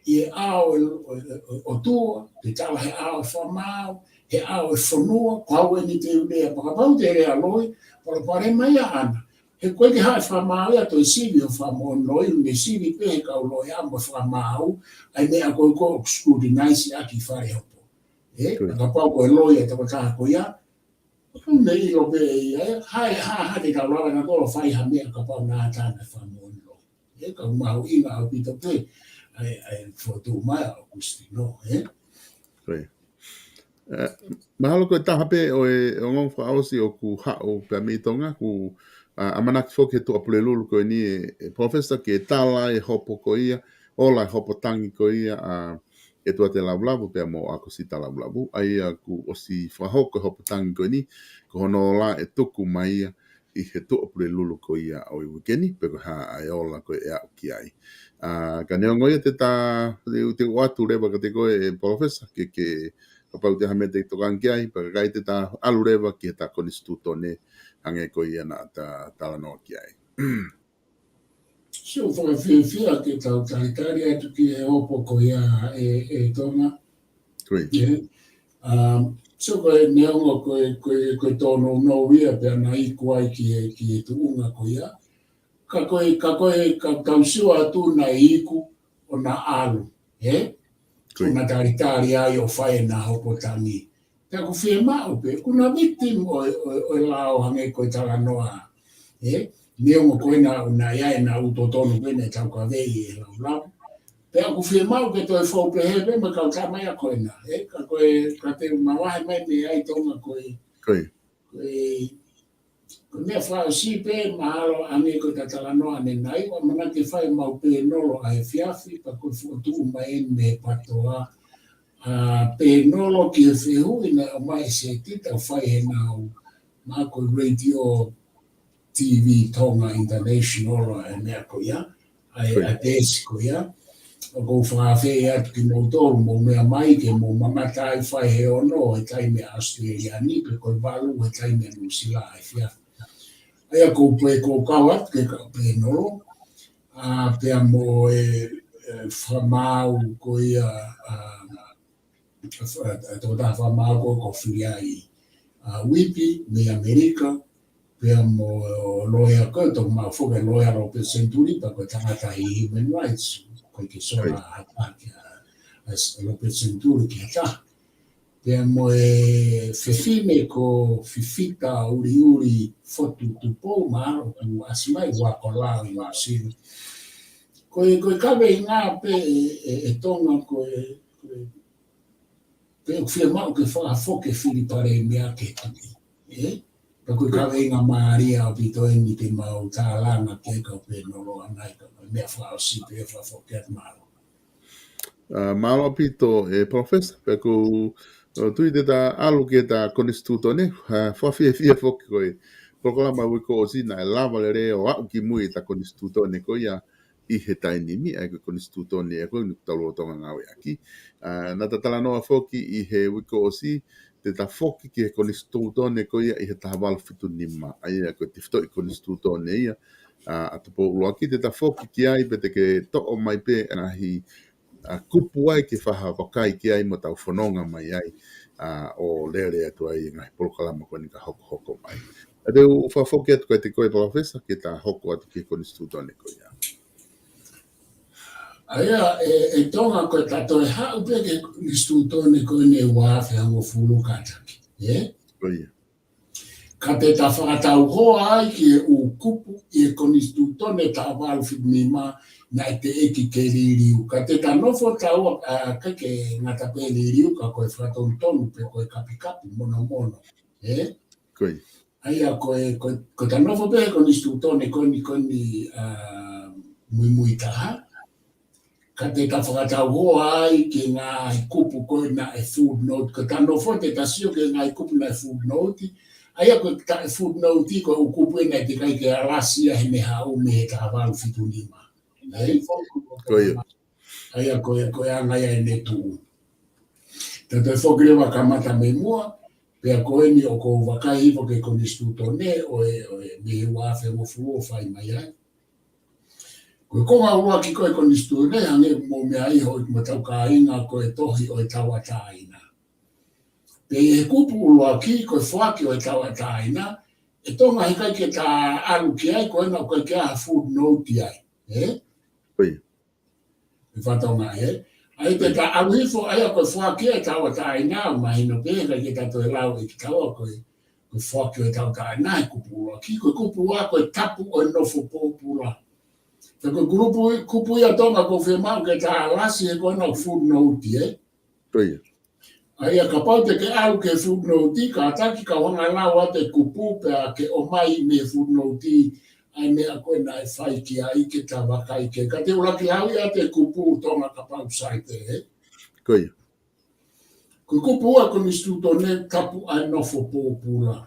ʻi he ʻao ʻo, ʻo, ʻo, ʻOtua, te tala he ʻao e fakamaau, he ʻao e fonua, ko au eni te u lea, pea kapau te lea loi, palopalema ia ʻana. He ko e ke haʻu e fakamaau ia toe sivi hoʻo fakamoʻoni loi, ne sivi pē he kau loi ʻa mo e fakamaau, ʻa e meʻa ko e ko e ʻoku scrutinize ʻaki fale hopo. ʻE, kapau ko e loi e tokotaha ko ia, ʻoku ne ʻilo pē ia, ʻe, hae, ha, ha, te kau lava nautolu ʻo fai ha meʻa kapau naʻa tana fakamoʻoni loi. ʻE, ka ʻoku mahuʻinga ʻaupito pē, ʻa e, ʻa e fotu mai ʻa Christino, ʻe? ʻE, mahalo ko e taha pē ʻo e, ʻo e ongoongo fakaʻosi ʻoku haʻu pea mei Tonga, ʻoku, ʻa, ʻamanaki foki he Tuʻapulelulu ko eni ʻe, ʻe Professor ke tala e hopo ko ia, ola e hopo tangi ko ia, ʻa, ʻEtuate Lavulavu pea mo ʻAkosita Lavulavu, ʻa ia kuo ʻosi fakahoko e hopo tangi ko eni, ko hono ola ʻe tuku mai ia, ʻi he Tuʻapulelulu ko ia ʻo e uike ni, pe ko e hā ʻa e ola ko ē ʻe aʻu ki ai. ʻA, ka neongo ia te ta, te u, te u ʻoatu leva kiate koe ʻe Professor, ke, ke, kapau te ha meʻa te tokanga ki ai, pea ka ʻikai te ta ʻalu leva ki he ta konisitūtone, hangē ko ia naʻa ta talanoa ki ai. Sio, fakafiefia ke tau talitali atu ki he hopo ko ia ʻe, ʻe Tonga. Ko ia. ʻE, um, sio, ko e neongo ko e, ko e, ko e tōnounou ia pea naʻe iku ai ki he, ki he tuʻunga ko ia. Ka ko e, ka ko e, ka tau sio atu naʻe iku ʻo na ʻalu, ē? Ko ia. ʻO na talitali ai ʻo fai ʻena hopo tangi. Pea ʻoku fiemaʻu pē, ʻoku na victim ʻo e, ʻo e, ʻo e lao hangē ko e talanoa. Ē? Neongo ko ena, naʻe ʻi ai ʻena ʻū totonu ko ena ʻe taukaveʻi ʻe he laulau. Pea ʻoku fiemaʻu ke toe fou pehē pē mo e kau tamaiki ko ena. Ē? Ka ko e, ka te u mavahe mai mei ai, Tonga, ko e, Ko ia. ko e, ko e meʻa fakaʻosi pē, mahalo hangē ko ʻeta talanoa ʻanenai, ʻoku ʻamanaki ke fai ʻemau pēnolo ʻaefiafi, pea ko e fokotuʻu mai eni mei he PTOA, ʻa, pēnolo ki he fehuʻi naʻe ʻomai ʻe Setita ʻo fai heʻenau, mahalo ko e Radio T V Tonga International ʻa e meʻa ko ia, ʻa e, Ko ia. ʻa e peesi ko ia. ʻOku ou fakaafeʻi atu kimoutolu, mou meʻa mai ke mou mamata ai, fai he ono he taimi ʻa ʻAositelēlia ni, pe ko e valu he taimi ʻa Nuʻusila ʻaefiafi. ʻA ia ko e pē ʻoku ou kau atu ki he kau pēnolo, ʻa, pea mo e, e, fakamaau ko ia, ʻa, ʻa, ʻa, ʻa, tokotaha fakamaau ko, ko Filiai, ʻa, Uipi, mei ʻAmelika, pea mo e loea ko e tokomaau foki, loea Lopeti Senituli, pea ko e tangata ʻi he human rights, ʻoku ʻikai ke sola Right. ha taha kia, ʻa, Lopeti Senituli ki ha taha. Pea mo e fefine ko Fifita Uliuli Fotu Tupou, mahalo ʻoku ʻasi mai, ʻoku ako lao ʻi Nuʻusila. Ko e, ko e kaveinga pē ʻe, ʻe, ʻe Tonga ko e, ko e, pea ʻoku fiemaʻu ke fakafoki e fili palēmia ki he tuʻi. Ē? Pea ko e kaveinga mālie ʻaupito eni ke mau tālanga ki he kau pēnolo ʻanenai, ka ko e meʻa fakaʻosi pē, fakafoki atu, mālō. ʻA, mālō ʻaupito, ʻe Palōfesa, pea ʻoku ou, ʻo tui te ta ʻalu ki heʻeta konisitūtone, ʻa, fakafiefia foki ko e polokalama uike kuo ʻosi naʻe lava lelei ʻo aʻu ki mui ʻeta konisitūtone ko ia ʻi he taimi ni, ʻa ia ko e konisitūtone ʻa ia ko eni ʻoku tau lolotonga ngāueʻaki. ʻA, naʻa ta talanoa foki ʻi he uike kuo ʻosi, te ta foki ki he konisitūtone ko ia ʻi he taha valu fitu nima, ʻa ia ko e tefitoʻi konisitūtone ia, ʻa, ʻa Tupou ʻUluaki, te ta foki ki ai pea te ke toʻo mai pē ʻa e ngaahi, ʻa, kupu ai ke fakavakai ki ai mo tau fononga mai ai, ʻa, ʻo lele atu ai e ngaahi polokalama ko eni ka hokohoko mai. ʻA, te u fakafoki atu kiate koe Palōfesa ke ta hoko atu ki he konisitūtone ko ia. ʻA ia, ʻe, ʻe Tonga, ko ʻeta toe haʻu pē ki he konisitūtone ko eni ʻe ua afe hongofulu kātaki, ē? Ko ia. Ka te ta fakatauhoa ai ki he ʻū kupu ʻi he konisitūtone taha valu fitu nima naʻe teʻeki ke liliu. Ka te ta nofo taua, ʻa, ʻikai ke ngata pē liliu, ka ko e fakatonutonu pe ko e kapikapi monomono, ē? Ko ia. ʻA ia ko e, ko e, ko ʻeta nofo pē he konisitūtone ko eni, ko eni, ʻa, muimui taha. Ka te ta fakatauhoa ai ki he ngaahi kupu ko ē naʻe footnote, ko ʻeta nofo te ta sio ki he ngaahi kupu naʻe footnote. ʻA ia ko e taʻe footnote ko e ʻū kupu ē naʻe teʻeki ai ke alasi ia heʻene haʻu mei he taha valu fitu nima. Ē? Ko ia. ʻA ia ko e, ko e anga ia ʻene tuʻu. Te ta toe foki leva kamata mei muʻa, pea ko eni ʻoku ou vakai hifo ki he konisitūtone ʻo e, ʻo e mei he ua afe hongofulu ʻo fai mai ai. Ko e konga ʻuluaki ko e konisitūtone, hangē ko e meʻa ʻi hoʻo ʻi mo tau kāinga, ko e tohi ʻo e tauʻatāina. Pea ʻi he kupu ʻuluaki, ko e foaki ʻo e tauʻatāina, ʻe Tonga, heʻikai ke ta ʻalu ki ai, ko ena ʻoku ʻikai ke ʻi ai ha footnote ai. Ē? Ko ia. ʻI he fatongia, ē? ʻA ia te ta ʻalu hifo, ʻa ia ko e foaki ʻo e tauʻatāina, ʻoku mahino pē, heʻikai ke ta toe lau ʻe kitaua ko e, ko e foaki ʻo e tauʻatāina he kupu ʻuluaki, ko e kupu ua ko e tapu ʻo e nofo pōpula. Pea ko e kupu, kupu ia Tonga ʻoku fiemaʻu ke ta alasi he ko ena ʻoku footnote, ē? Ko ia. ʻA ia kapau te ke ʻalu ki he footnote, kātaki ke u hanga ʻo lau atu e kupu pea ke ʻomai mei he footnote ʻa e meʻa ko ē naʻe fai ki ai ke ta vakai ki ai. Ka te u ʻuluaki lau atu e kupu Tonga kapau sai pē, ē? Ko ia. Ko e kupu ua konisitūtone, tapu ʻa e nofo pōpula.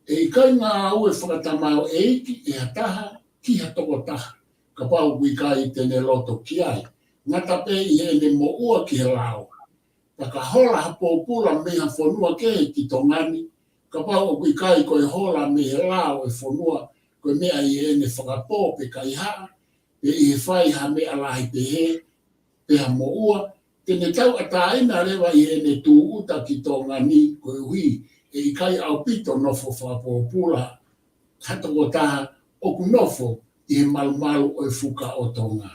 ʻE ʻikai ngāue fakatamaioʻeiki ʻe ha taha ki ha tokotaha, kapau ʻoku ʻikai te ne loto ki ai, ngata pē ʻi heʻene moʻua ki he lao. Pea ka hola ha pōpula mei ha fonua kehe ki Tonga ni, kapau ʻoku ʻikai ko e hola mei he lao ʻo e fonua, ko e meʻa ʻi heʻene fakapō pe kaihaʻa, pe ʻi he fai ha meʻa lahi pehē, pe ha moʻua, te ne tauʻatāina leva ʻi heʻene tūʻuta ki Tonga ni, koeʻuhi ʻe ʻikai ʻaupito nofo fakapōpula ha tokotaha ʻoku nofo ʻi he malumalu ʻo e fuka ʻo Tonga.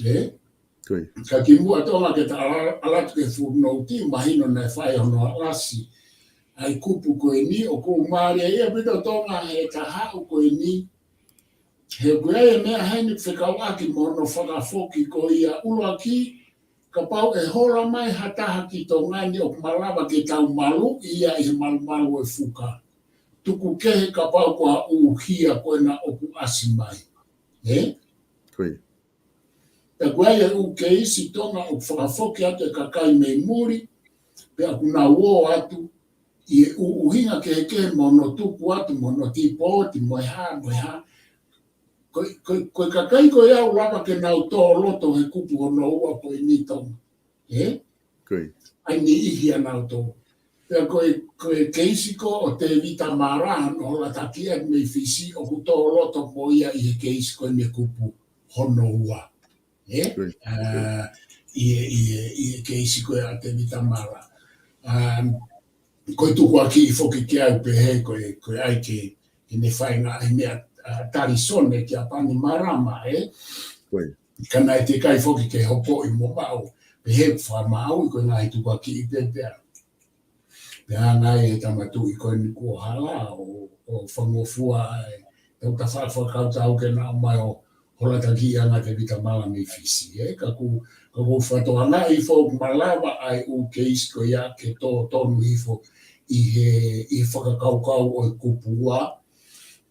Ē? Ka kimuʻa Tonga ke ta ʻalu atu ki he footnote, mahino naʻe fai hono ʻalasi ʻa e kupu ko eni, ʻoku mālie ia ʻaupito Tonga he ta haʻu ko eni, he ʻoku ʻi ai e meʻa heni fekauʻaki mo hono fakafoki ko ia. ʻUluaki, kapau ʻe hola mai ha taha ki Tonga ni ʻoku malava ke tau maluʻi ia ʻi he malumalu ʻo e fuka. Tuku kehe kapau ko ha ʻū hia ko ena ʻoku ʻasi mai. Ē? Pea ʻoku ʻi ai e ʻū keisi Tonga ʻoku fakafoki atu e kakai mei muli, pea ʻoku nau ō atu ʻi he ʻū ʻuhinga kehekehe mo hono tuku atu, mo hono tipooti, mo e hā, mo e hā. Ko, ko, ko e kakai ko ia ʻoku lava ke nau tō loto he kupu hono ua ko eni Tonga. Ē? ʻA e niʻihi ʻanautolu. Pea ko e, ko e keisi ko ē ʻo Tēvita Mala, hono hola taki atu mei Fisi, ʻoku tō loto mo ia ʻi he keisi ko eni kupu hono ua. Ē? ʻA, ʻi he, ʻi he, ʻi he keisi ko ē ʻa Tēvita Mala. ʻA, ko e tukuakiʻi foki ke ʻai pehē, ko e, ko e ʻai ke, ke ne fai ngaahi meʻa, ʻa, talisone kia Pani Marama, ē? Ka naʻe teʻeki ai foki ke hopoʻi mo maʻu, pehē ʻoku fakamāuʻi ko e ngaahi tukuakiʻi pē pea. Pea hanga ai e tama tuʻi ko eni kuo hala ʻo, ʻo fakangofua ai, tau ta fa-, fakakautau ke na ō mai ʻo hola taki ʻa Tēvita Mala mei Fisi, ē? Ka ʻoku, ka ʻoku ou fakatokangaʻi foki ʻoku malava ʻa e ʻū keisi ko ia ke tō tonu hifo ʻi he, ʻi he fakakaukau ʻo e kupu ua.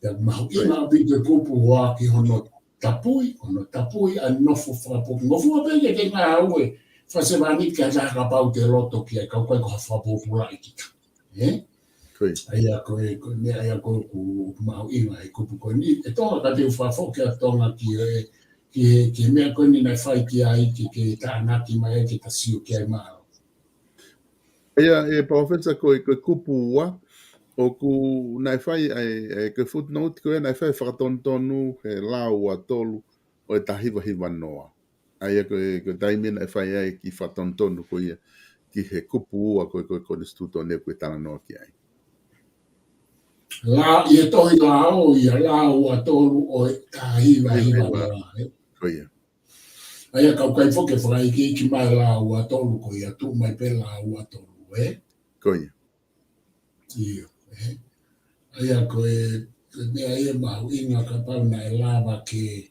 Pea mahuʻinga ʻaupito e kupu ua ki hono tapui, hono tapui ʻa e nofo fakapōpula. Ngofua pē ke te ngāue, fakasevāniti ki ha taha kapau te loto ki ai, ka ʻoku ʻikai ko ha fakapōpulaʻi kita. Ē? ʻA ia ko e, ko e meʻa ia ko ē ʻoku mahuʻinga he kupu ko eni. ʻE Tonga ka te u fakafoki ʻa Tonga ki he, ki he, ki he meʻa ko eni naʻe fai ki ai, ke, ke tānaki mai ai ke ta sio ki ai mālō. ʻA ia, ʻe Palōfesa, ko e, ko e kupu ua, ʻoku naʻe fai ai, ʻe, ko e footnote ko ia naʻe fai fakatonutonu he lao ua tolu ʻo e taha hiva hiva noa. ʻA ia ko e, ko e taimi naʻe fai ai e kiʻi fakatonutonu ko ia ki he kupu ua ko e, ko e konisitūtone ʻoku ke talanoa ki ai. Lao, ʻi he tohi lao ia, lao ua tolu ʻo e taha hiva hiva noa, ē? Ko ia. ʻA ia ka ʻoku ʻikai foki ke fakaikiiki mai lao ua tolu ko ia, tuʻu mai pē lao ua tolu, ē? Ko ia. ʻIo, ē? ʻA ia ko e, ko e meʻa ia mahuʻinga kapau naʻe lava ke,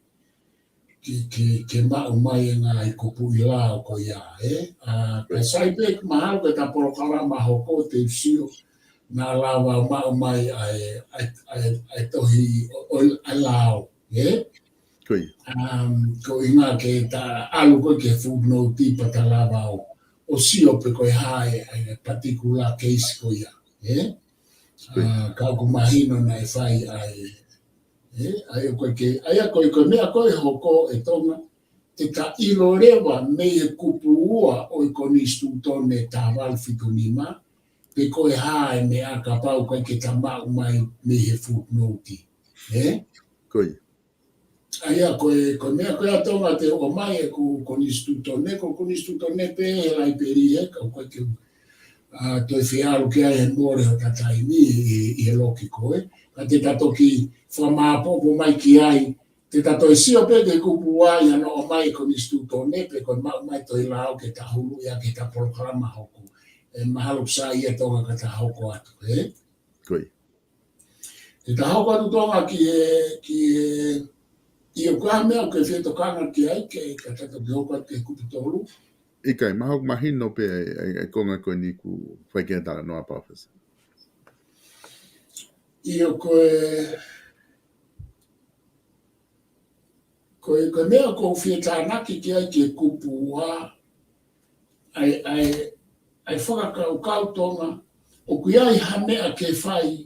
ke, ke, ke maʻu mai e ngaahi kupuʻi lao ko ia, ē? ʻA, ka sai pē mahalo ko e ta polokalama hoko te u sio, naʻa lava maʻu mai ʻa e, ʻa e, ʻa e, ʻa e tohi ʻo, ʻo, ʻa e lao, ē? Ko ia. Um, ko e ʻuhinga ke ta ʻalu ko ē ki he footnote pea ta lava ʻo, ʻo sio pe ko e hā e, ʻa e particular case ko ia, ē? Ko ia. ʻA, ka ʻoku mahino naʻe fai ʻa e, ē? ʻA ia ko e ke, ʻa ia ko e, ko e meʻa ko ē hoko ʻe Tonga, te ta ʻilo leva mei he kupu ua ʻo e konisitūtone taha valu fitu nima, pe ko e hā e meʻa kapau ʻoku ʻikai ke ta maʻu mai mei he footnote. Ē? Ko ia. ʻA ia ko e, ko e meʻa ko ia ʻa Tonga te u ʻomai ʻeku konisitūtone, ko e konisitūtone pē he laipeli ē, ka ʻoku ʻikai ke, ʻa, toe fie ʻalu ki ai he mole hota taimi ʻi, ʻi he loki ko ē. Ka te ta toki fakamāʻopoʻopo mai ki ai, te ta toe sio pē ki he kupu ua ʻi hano ʻomai e konisitūtone pe ko e maʻu mai tohi lao ke ta huluʻi ʻaki he ta polokalama hoko. ʻE mahalo ʻoku sai ʻa Tonga ka ta hoko atu, ē? Ko ia. Te ta hoko atu Tonga ki he, ki he, ʻio ko e hā e meʻa ʻoku ke fie tokanga ki ai, ke, ka ta toki hoko atu ki he kupu tolu. ʻIkai, mahalo ʻoku mahino pē ʻa e, ʻa e, ʻa e konga ko eni ʻoku fai ki ai e talanoa Palōfesa. ʻIo ko e, ko e, ko e meʻa ʻoku ou fie tānaki ki ai ki he kupu ua, ʻa e, ʻa e, ʻa e fakakaukau Tonga, ʻoku ʻi ai ha meʻa ke fai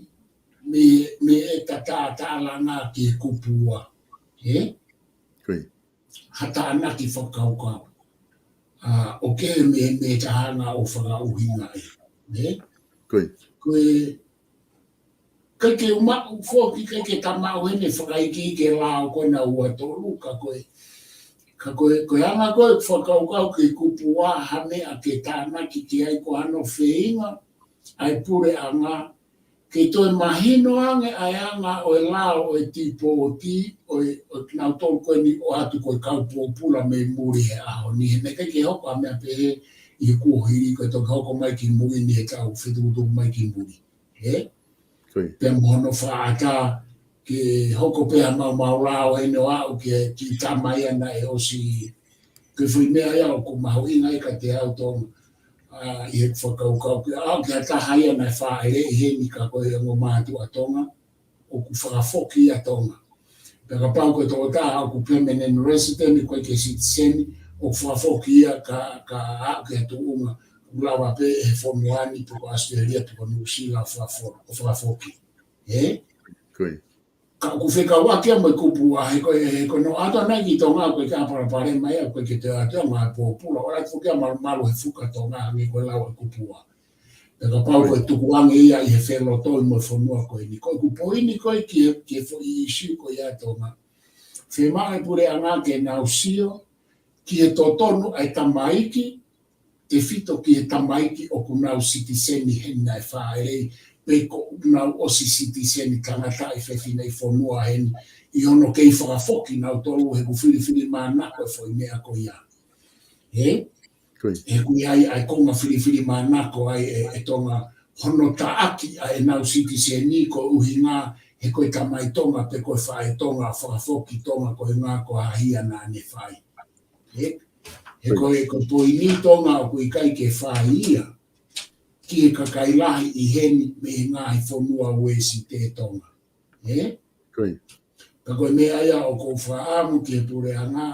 mei, mei heʻeta tatalanga ki he kupu ua. Ē? Ko ia. Ha tānaki fakakaukau. ʻA, ʻoku ʻikai mei, mei he ta hanga ʻo fakaʻuhingaʻi. Ē? Ko ia. Ko e, ʻikai ke u maʻu foki, ʻikai ke ta maʻu heni fakaikiiki e lao ko ena ua tolu, ka ko e, ka ko e, ko e anga ko e fakakaukau ke kupu ua ha meʻa ke tānaki ki ai ko hano feinga ʻa e puleʻanga ke toe mahino ange ʻa e anga ʻo e lao ʻo e tīpōti ʻo e, ʻo e kinautolu ko eni ʻoatu ko e kau pōpula mei muli he ʻaho ni, he naʻe ʻikai ke hoko ha meʻa pehē ʻi he kuohili, ko e toki hoko mai ki mui ni he kau fetukutuku mai ki muli. Ē? Ko ia. Pea mo hono fakaʻatā ke hoko pē ha maumau lao ʻene ʻaʻu ki he kiʻi tama ia naʻe ʻosi, ko e foʻi meʻa ia ʻoku mahuʻinga ai kiate au Tonga, ʻa, ʻi he fakakaukau ke ʻaʻu ki ha taha ia naʻe fāʻeleʻi heni ka ko e ongo mātuʻa Tonga, ʻoku fakafoki ia Tonga. Pea kapau ko e tokotaha ʻoku permanent resident, ʻikai ke citizen, ʻoku fakafoki ia ka, ka aʻu ki ha tuʻunga ʻoku lava pē ʻe he fonua ni pe ko ʻAositelēlia pe ko Nuʻusila ʻo fakafo-, ʻo fakafoki. Ē? Ko ia. Ka ʻoku fekauʻaki ia mo e kupu ua, he ko e, he ko hono ʻalu atu ʻana ki Tonga, ʻoku ʻikai ke palopalema ia, ʻoku ʻikai ke toe ʻatu ia mo e pōpula, ʻo ʻalu atu foki ia malumalu he fuka Tonga, hangē ko e lau ʻa e kupu ua. Pea kapau ko e tukuange ia ʻi he felotoi mo e fonua ko eni. Ko ʻeku poini ko ē ki he, ki he foʻi issue ko ia Tonga. Fiemaʻu e puleʻanga ke nau sio ki he totonu ʻa e tamaiki, tefito ki he tamaiki ʻoku nau sitiseni heni naʻe fāʻeleʻi, pe ko ʻoku nau ʻosi sitiseni, tangataʻi, fefineʻi fonua heni, ʻi hono kei fakafoki nautolu he ʻoku filifilimānako e foʻi meʻa ko ia. Ē? Ko ia. He ʻoku ʻi ai ʻa e konga filifilimānako ai ʻe, ʻe Tonga hono taʻaki ʻa ʻenau sitiseni ko e ʻuhinga he ko e tamai Tonga pe ko e faʻē Tonga, fakafoki Tonga ko e ʻuhinga ko e hā ia naʻa ne fai. Ē? He ko e, ko e poini Tonga ʻoku ʻikai ke fai ia ki he kakai lahi ʻi heni mei he ngaahi fonua Uēsite Tonga. Ē? Ko ia. Ka ko e meʻa ia ʻoku ou fakaʻamu ki he puleʻanga,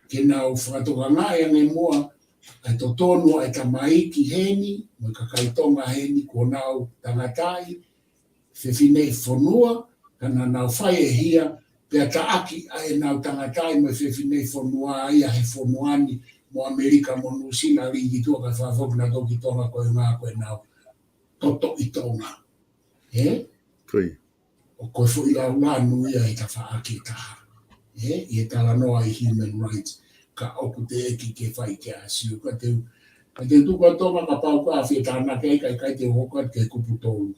ke nau fakatokangaʻi ange muʻa ʻa e totonu ʻa e tamaiki heni, mo e kakai Tonga heni, kuo nau tangataʻi, fefineʻi fonua, ka naʻa nau fai e hia, pea taʻaki ʻa ʻenau tangataʻi mo e fefineʻi fonua ia he fonua ni, mo ʻAmelika mo Nuʻusila, lī ki tuʻa kae fakafoki nautolu ki Tonga ko e ʻuhinga ko ʻenau totoʻi Tonga. Ē? Ko ia. ʻO ko e foʻi laulanu ia ʻi he tafaʻaki ʻe taha. Ē? ʻI he talanoa ʻi human rights. Ka ʻoku teʻeki ke fai ke ʻasi. Ka te u, ka te u tuku atu Tonga kapau ʻoku ʻi ai ha fie tānaki ai, ka ʻikai te u hoko atu ki he kupu tolu.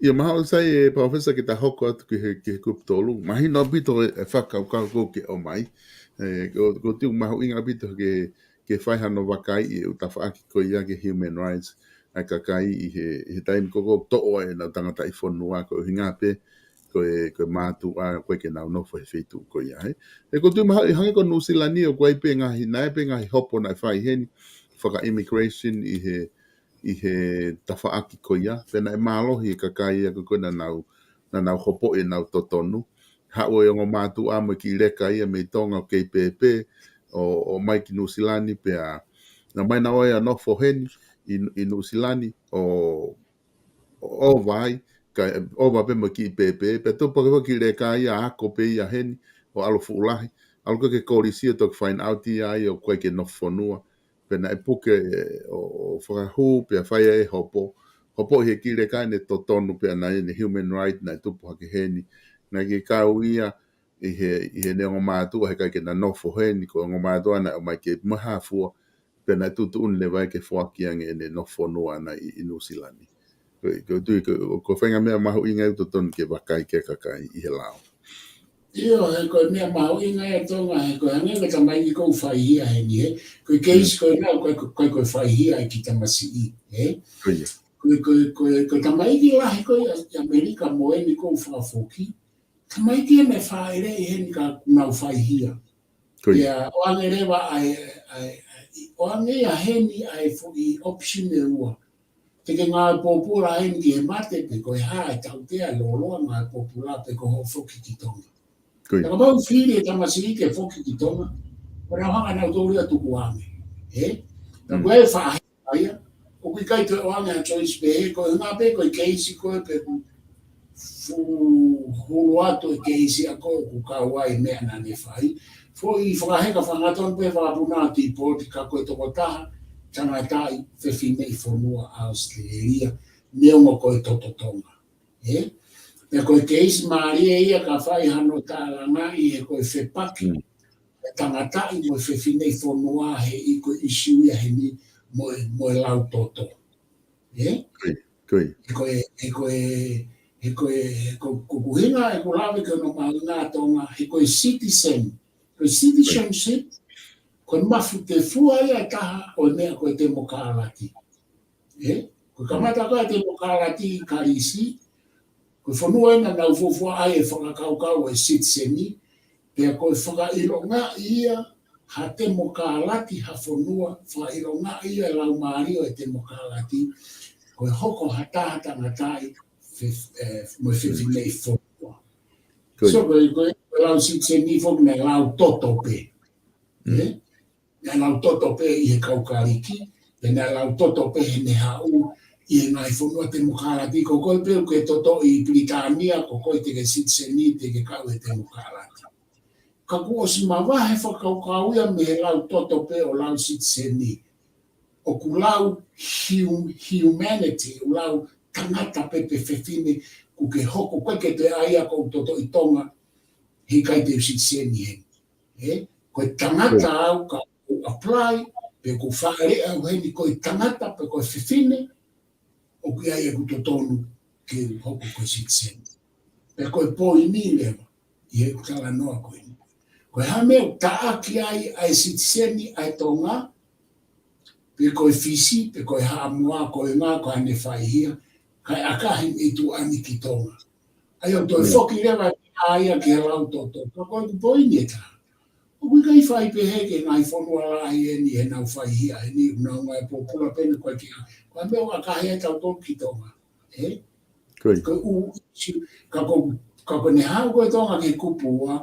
ʻIo, mahalo sai ē Palōfesa ke ta hoko atu ki he, ki he kupu tolu. Mahino ʻaupito e, e fakakaukau ko ē ke ʻomai. Ē, ko, ko e tuʻu mahuʻinga ʻaupito ke, ke fai hano vakaiʻi e ʻū tafaʻaki ko ia ki he human rights ʻa e kakai ʻi he, ʻi he taimi ko ē ʻoku toʻo ai ʻenau tangataʻi fonua ko e ʻuhinga pē ko e, ko e mātuʻa ko ē ke nau nofo he feituʻu ko ia, ē. He ko e tuʻu mahuʻinga hangē ko Nuʻusila ni ʻoku ʻi ai pē ngaahi, naʻe ʻi ai pē ngaahi hopo naʻe fai heni, faka-immigration ʻi he, ʻi he tafaʻaki ko ia, pea naʻe mālohi e kakai ia ko ē naʻa nau, naʻa nau hopoʻi ʻenau totonu. Haʻu e ongo mātuʻa mo e kiʻi leka ia mei Tonga ʻoku kei pēpē, ʻo, ʻo ʻomai ki Nuʻusila ni pea, naʻe ʻomai naua ia ʻo nofo heni ʻi, ʻi Nuʻusila ni, ʻo, ʻo ʻova ai, kae ʻova pē mo e kiʻi pēpē, pea tupu hake foki e kiʻi leka ia ako pē ia heni, ʻo ʻalu fuʻu lahi, ʻalu ko ē ki he kolisi ʻo toki find out ia ai ʻoku ʻikai ke nofo fonua, pea naʻe puke, ē, ʻo, ʻo fakahū, pea fai ai e hopo. Hopoʻi he kiʻi leka ʻene totonu, pea naʻe ʻi ai ʻene human right naʻe tupu hake heni. Naʻe kei kau ia ʻi he, ʻi heʻene ongo mātuʻa, he ʻikai ke na nofo heni, ko e ongo mātuʻa naʻe ʻomai ke mo e hā fua, pea naʻe tuʻutuʻuni leva ia ke foaki ange ʻene nofo fonua ʻana ʻi, ʻi Nuʻusila ni. Ko e, ko e tui, ko e, ko e faʻahinga meʻa mahuʻinga ia ʻoku totonu ke vakai ki ai e kakai ʻi he lao. ʻIo, he ko e meʻa mahuʻinga ia Tonga, he ko e hangē ko e tamaiki ʻoku fai hia heni, ē. Ko e keisi ko ena, ko e, ko e, ko e fai hia ʻe he kiʻi tamasiʻi, ē. Ko ia. Ko e, ko e, ko e, ko e tamaiki lahi ko ē ʻi ʻAmelika mo eni ʻoku fakafoki. Tamaiki ia naʻe fāʻeleʻi heni ka ʻoku nau fai hia. Ko ia. Ia, ʻoange leva ʻa e, ʻa e, ʻa e, ʻoange ia heni ʻa e foʻi option ʻe ua. Te ke ngāue pōpula heni ki he mate pe ko e hā e tautea, lōloa, ngāue pōpula pe ko hoʻo foki ki Tonga. Ko ia. Ka kapau ʻe fili e tamasiʻi ke foki ki Tonga, ko e nau hanga nautolu ia ʻo tukuange. Ē? Ka ko e faʻahi- ʻA ia, ʻoku ʻikai toe ʻoange ha choice pehē, ko e ʻuhinga pē ko e keisi ko ē pe ʻoku fuʻu hulu atu e keisi ʻa ko ē ʻoku kau ai e meʻa naʻa ne fai. Foʻi fakaheka fakahangatonu pē fakapuna ʻo deportē ka ko e tokotaha tangataʻi fefineʻi fonua ʻAositelēlia, neongo ko e toto Tonga. Ē? Pea ko e keisi mālie ia ka fai hano tālangaʻi he ko e fepaki. Mm. Tangataʻi mo e fefineʻi fonua he ʻi ko e ʻisiū ia heni mo e, mo e lau toto. Ē? Ko ia, ko ia. He ko e, he ko e, he ko e, he ko, ko ʻeku ʻuhinga ʻeku lave ki hono mahuʻinga ʻa Tonga, he ko e citizen. Ko e citizenship, ko e mafutefua ia ʻe taha ʻo e meʻa ko e temokalati. Ē? Ko e kamata ko e temokalati ʻi Kalisi, ko e fonua ena naʻa nau fuofua ʻai e fakakaukau ʻo e sitiseni, pea ko e fakaʻilongaʻi ia ha temokalati ha fonua, fakaʻilongaʻi ia e laumālie ʻo e temokalati, ko e hoko ha taha tangataʻi fe-, ē, mo e fefineʻi fonua. Ko ia. So, ko e, ko e lau sitiseni foki naʻe lau toto pē. Mm. Ē? Naʻe lau toto pē ʻi he kau Kalisi, pea naʻe lau toto pē heʻene haʻu ʻi he ngaahi fonua temokalati, ko koe pē ʻoku ke toto ʻi Pilitānia, ko koe te ke sitiseni, te ke kau he temokalati. Ka kuo ʻosi mavahe fakakaukau ia mei he lau toto pē ʻo lau sitiseni. ʻOku lau hum-, humanity, ʻoku lau tangata pē pe fefine, ʻoku ke hoko, ʻoku ʻikai ke te ʻai ia ko e toto ʻi Tonga, he ʻikai te u sitiseni heni. Ē? Ko e tangata au ka u apply, pe ʻoku ou fāʻeleʻi au heni ko e tangata pe ko e fefine, ʻoku ʻi ai ʻeku totonu ke u hoko ko e sitiseni. Pea ko e poini leva, ʻi heʻeku talanoa ko eni. Ko e hā e meʻa ʻoku taʻaki ai ʻa e sitiseni ʻa e Tonga, pe ko e Fisi, pe ko e Haʻamoa, ko e ngā, ko haʻane faihia, kae ʻakahi mei tuʻa ni ki Tonga. ʻA ia ʻoku toe foki leva ʻa ia ki he lau toto. Ka ko ʻeku poini ʻe taha. ʻOku ʻikai fai pehē ki he ngaahi fonua lahi eni he nau faihia eni, nau ngāue pōpula pē eni ko e ki a. Ko e meʻa ʻoku ʻakahi ai tautolu ki Tonga. Ē? Ko ia. Ko e ʻū, ka ko, ka ko ʻene haʻu ko e Tonga ki he kupu ua,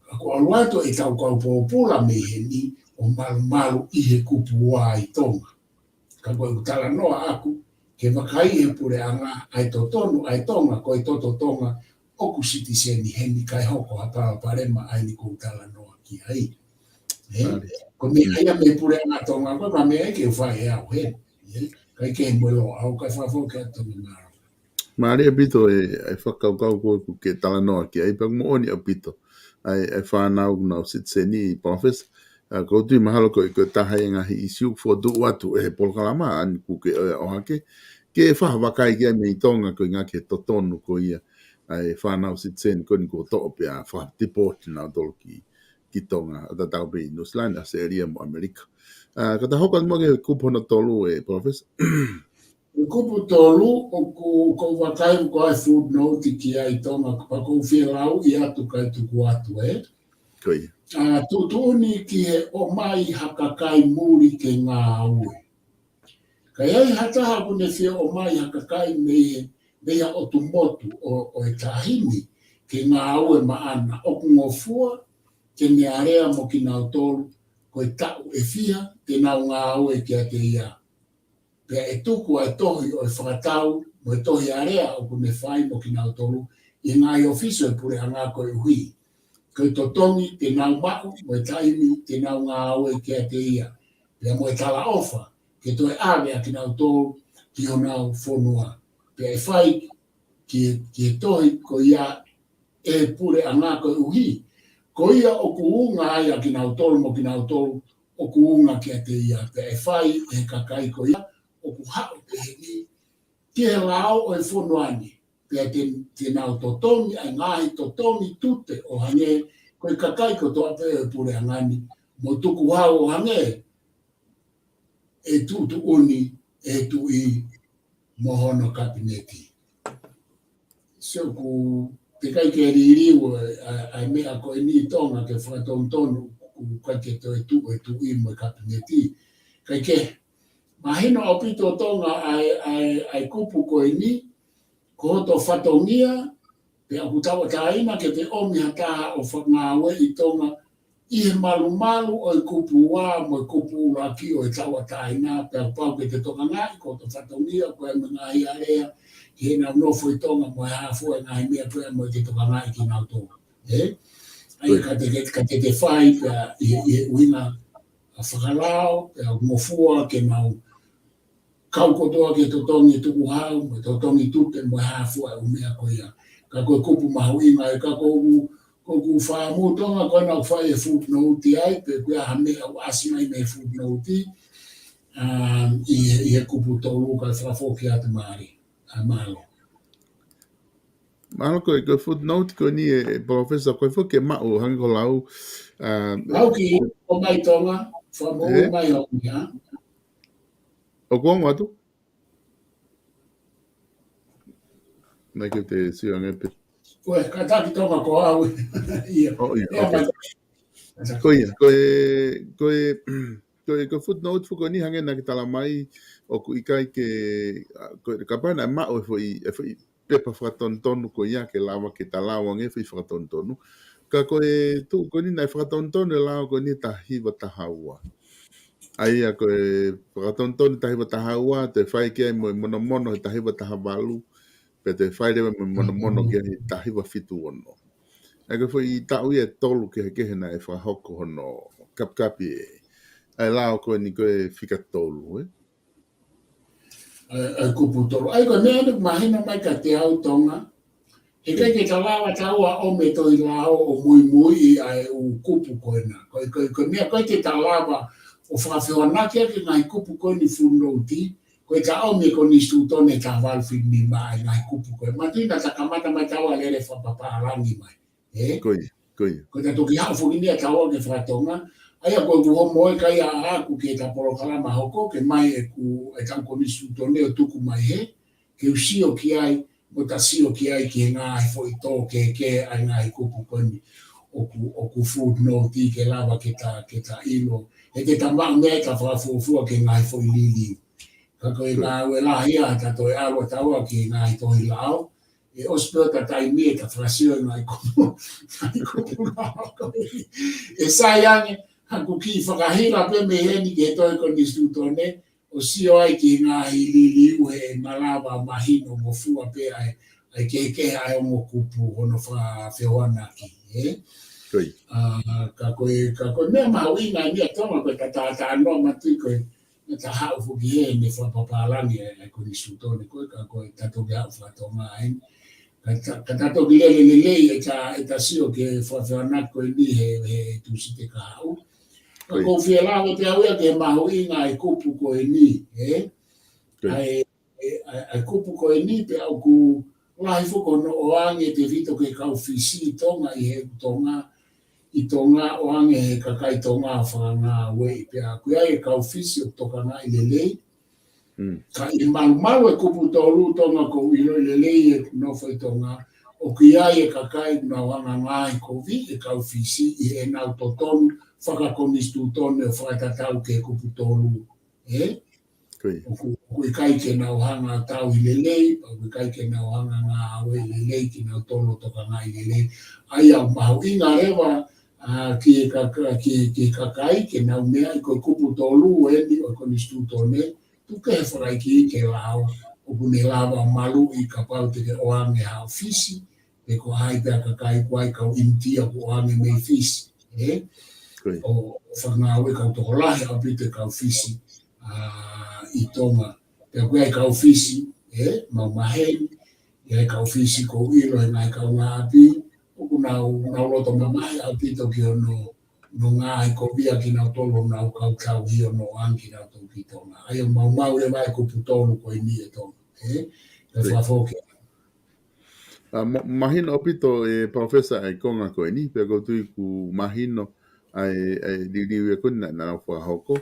ka ko e ʻalu atu ʻetau kau pōpula mei heni ʻo malumalu ʻi he kupu ua ʻi Tonga. Ka ko ʻeku talanoa ʻaku, ke vakai he puleʻanga ʻa e totonu ʻa e Tonga, ko e toto Tonga, ʻoku sitiseni heni kae hoko ha palopalema ʻa eni ʻoku ou talanoa ki ai. Ē? Mālie. Ko e meʻa ia mei he puleʻanga Tonga, ko e meʻa ia ke u fai ʻe au heni. Ē? ʻIkai ke mo lo au kae fafo ke atu me maro. Mālie ʻaupito e, e fakakaukau ko ē ʻoku ke talanoa ki ai, pea ʻoku moʻoni ʻaupito. ʻA e, e fānau ʻoku nau sitiseni, Professor, ʻa, ʻoku ou tui mahalo ko e, ko e taha e ngaahi ʻisiū ʻoku fokotuʻu atu ʻe he polokalama ʻa eni ʻoku ke, ē, ʻohake, ke fakavakai ki ai mei Tonga ko e ʻuhinga ki he totonu ko ia ʻa e fānau sitiseni ko eni kuo toʻo pea fakadeport nautolu ki, ki Tonga, ʻo tatau pē ʻi Nuʻusila ni, ʻAositelēlia mo ʻAmelika. ʻA, ka ta hoko atu muʻa ki he kupu hono tolu ē, Professor. Kupu tolu, ʻoku, ʻoku ou vakai ko e footnote ki ai Tonga, ka ʻoku ou fie lauʻi atu kae tuku atu, ē? Ko ia. ʻA, tuʻutuʻuni ki he ʻomai ha kakai muli ke ngāue. Ka ʻi ai ha taha ʻoku ne fie ʻomai ha kakai mei he, mei ha ʻotu motu ʻo, ʻo e tahi ni ke ngāue maʻana, ʻoku ngofua ke ne alea mo kinautolu, ko e taʻu ʻe fiha te nau ngāue kiate ia. Pea ʻe tuku ʻa e tohi ʻo e fakatau mo e tohi alea ʻoku ne fai mo kinautolu ʻi he ngaahi ʻōfisi ʻo e puleʻanga koeʻuhi ko e totongi te nau maʻu mo e taimi te nau ngāue kiate ia, pea mo e talaʻofa ke toe ʻave ʻa kinautolu ki honau fonua. Pea ʻe fai ki, ki he tohi ko ia ʻe he puleʻanga koeʻuhi ko ia ʻoku unga ai ʻa kinautolu mo kinautolu ʻoku unga kiate ia, pea ʻe fai ʻe he kakai ko ia ʻoku haʻu pehē ni ki he lao ʻo e fonua ni, pea te, te nau totongi ʻa e ngaahi totongi tute ʻo hangē ko e kakai kotoa pē ʻo e puleʻanga ni, mo tukuhau ʻo hangē ʻe tuʻutuʻuni ʻe he tuʻi mo hono kapineti. So ʻoku teʻeki ai ke liliu ʻa, ʻa, ʻa e meʻa ko eni ʻi Tonga ke fakatonutonu, ʻoku ʻikai ke toe tuʻu e tuʻi mo e kapineti. Kae kehe, mahino ʻaupito Tonga ʻa e, ʻa e, ʻa e kupu ko eni, ko hoto fatongia, pea ʻoku tauʻatāina ke te ʻomi ha taha ʻo fakangāueʻi Tonga ʻi he malumalu ʻo e kupu ua mo e kupu ʻuluaki ʻo e tauʻatāina, pea pau ke te tokangaʻi ko hoto fatongia ko e mo e ngaahi alea, ke nau nofo ʻi Tonga mo e hā fua e ngaahi meʻa ko ē mo e te tokangaʻi kinautolu. Ē? ʻA ia ka te, ka te, te fai pea ʻi he, ʻi he ʻuhinga ʻa e fakalao, pea ngofua ke nau kau kotoa ke totongi tukuhau, mo totongi tupe, mo e hā fua e ʻū meʻa ko ia. Ka ko e kupu mahuʻinga ē, ka ko ʻeku, ko ʻeku fakamuʻomuʻa ko ena ʻoku fai e footnote ai, pe ko e hā e meʻa ʻoku ʻasi mai mei he footnote, um, ʻi he, ʻi he kupu tolu kae fakafoki atu mālie. ʻA, mālō. Mālō ko e, ko e footnote ko eni ē, ʻe Professor, ko e foki ke maʻu hangē ko e lau, um, lau ki, ʻomai Tonga, fakamoʻui mai ʻo ia. ʻOku ongo atu? Naʻe ʻikai te u sio ange pē. Ko e kātaki Tonga ko au. ʻIo. Oh, ʻio, ʻIo, okay. Ko ia, ko e, ko e, ko e, ko e footnote foki ko eni hangē naʻa ke tala mai ʻoku ʻikai ke, ʻa, ko e kapau naʻe maʻu e foʻi, e foʻi pepa fakatonutonu ko ia ke lava ke ta lau ange foʻi fakatonutonu. Ka ko e tuʻu ko eni naʻe fakatonutonu e lao ko eni taha hiva taha ua. ʻA ia ko e fakatonutonu taha hiva taha ua, toe fai ki ai mo e monomono he taha hiva taha valu, pea toe fai leva mo e monomono ki ai he taha hiva fitu ono. ʻA ia ko e foʻi taʻu ia ʻe tolu kehekehe naʻe fakahoko hono kapikapi ē. ʻA e lao ko eni ko e fika tolu, ē? ʻA e, ʻa e kupu tolu. ʻA ia ko e meʻa eni ʻoku mahino mai kiate au Tonga. He ʻikai ke ta lava taua ʻo ʻomai e tohi lao ʻo muimuiʻi ʻa e ʻū kupu ko ena. Ko e, ko e, ko e meʻa ko ē te ta lava ʻo fakafehoanaki ʻaki e ngaahi kupu ko eni footnote, ko e ta ʻomi e konisitūtone taha valu fitu nima ʻa e ngaahi kupu ko ē. Manatuʻi naʻa ta kamata mai taua lele fakapapālangi mai. Ē? Ko ia, ko ia. Ko e ta toki haʻu foki ni ʻa taua ke fakatonga. ʻA ia ko ʻeku homo ē ka ʻi ai ʻaʻaku ki he ta polokalama hoko, ke ʻomai ʻeku, ʻetau konisitūtone ʻo tuku mai hē, ke u sio ki ai, mo ta sio ki ai ki he ngaahi foʻi tō kehekehe ʻa e ngaahi kupu ko eni ʻoku, ʻoku footnote ke lava ke ta, ke ta ʻilo. He te ta maʻu mei ai ʻeta fakafuofua ki he ngaahi foʻi liliu. Ka ko e ngāue lahi ia ʻa ʻeta toe ʻalu ʻa taua ki he ngaahi tohi lao, ʻe ʻosi pē ʻeta taimi ʻeta fakasio e ngaahi kupu, ngaahi kupu lao ko ē. ʻE sai ange, haʻaku kiʻi fakahila pē mei heni ki he tohi konisitūtone, ʻo sio ai ki he ngaahi liliu he malava mahino mo fua pē ʻa e, ʻa e kehekehe ʻa e ongo kupu hono fakafehoanaki, ē? Ko ia. ʻA, ka ko e, ka ko e meʻa mahuʻinga eni ʻa Tonga ko e ta, ta, ta noa matui ko e, naʻa ta haʻu foki hē ʻene fakapapālangi ʻa e, ʻa e konisitūtone ko ē, ka ko e ta toki haʻu fakatonga ai. Ka ta, ka ta toki lele lelei ʻeta, ʻeta sio ki he fakafehoanaki ko eni he, he Tūsite kahaʻu. Ka ʻoku ou fie lave pē au ia ki he mahuʻinga ʻa e kupu ko eni, ē? ʻA e, ʻa e, ʻa e kupu ko eni pea ʻoku lahi foki hono ʻoange tefito ki he kau Fisi ʻi Tonga, ʻi he Tonga, ʻi Tonga ʻoange he kakai Tonga fakangāueʻi pea ʻoku ʻi ai e kau Fisi ʻoku tokangaʻi lelei. Ka ʻi he malumalu e kupu tolu Tonga ʻoku ou ʻiloʻi lelei ʻeku nofo ʻi Tonga, ʻoku ʻi ai e kakai ʻoku nau hanga ngaahi kovi e kau Fisi ʻi heʻenau totonu fakakonisitūtone ʻo fakatatau ki he kupu tolu. Ē? Ko ia. ʻOku, ʻoku ʻikai ke nau hanga tauhi lelei, ʻoku ʻikai ke nau hanga ngāueʻi lelei kinautolu ʻo tokangaʻi lelei. ʻA ia ʻoku mahuʻinga leva, ʻa, ki he kaka-, ki, ki he kakai, ke nau meaʻi ko e kupu tolu eni ʻo e konisitūtone, tuku kehe fakaʻikiʻi ke lao, ʻoku ne lava maluʻi kapau te ke ʻoange haʻo Fisi, pe ko hai pē ʻa e kakai ko ē kau ʻInitia ʻoku ʻoange mei Fisi, ē? Ko ia. ʻO, ʻo fakangāue kau tokolahi ʻaupito e kau Fisi, ʻa, ʻi Tonga. Pea ʻoku ʻi ai e kau Fisi, ē, mau maheni, ʻi ai e kau Fisi ʻoku ou ʻilo he ngaahi kaungāʻapi, ʻoku nau, nau loto mamahi ʻaupito ki hono, hono ngaahi kovi ʻa kinautolu ʻoku nau kau tauhi hono ʻoange kinautolu ki Tonga. ʻA ia ʻoku maumau leva e kupu tolu ko eni ʻe Tonga, ē? Ko ia. Fakafoki. ʻA, ma-, mahino ʻaupito ē Professor ʻa e konga ko eni, pea ʻoku ou tui ʻoku mahino ʻa e, ʻa e liliu ia ko eni naʻa, naʻa nau fakahoko.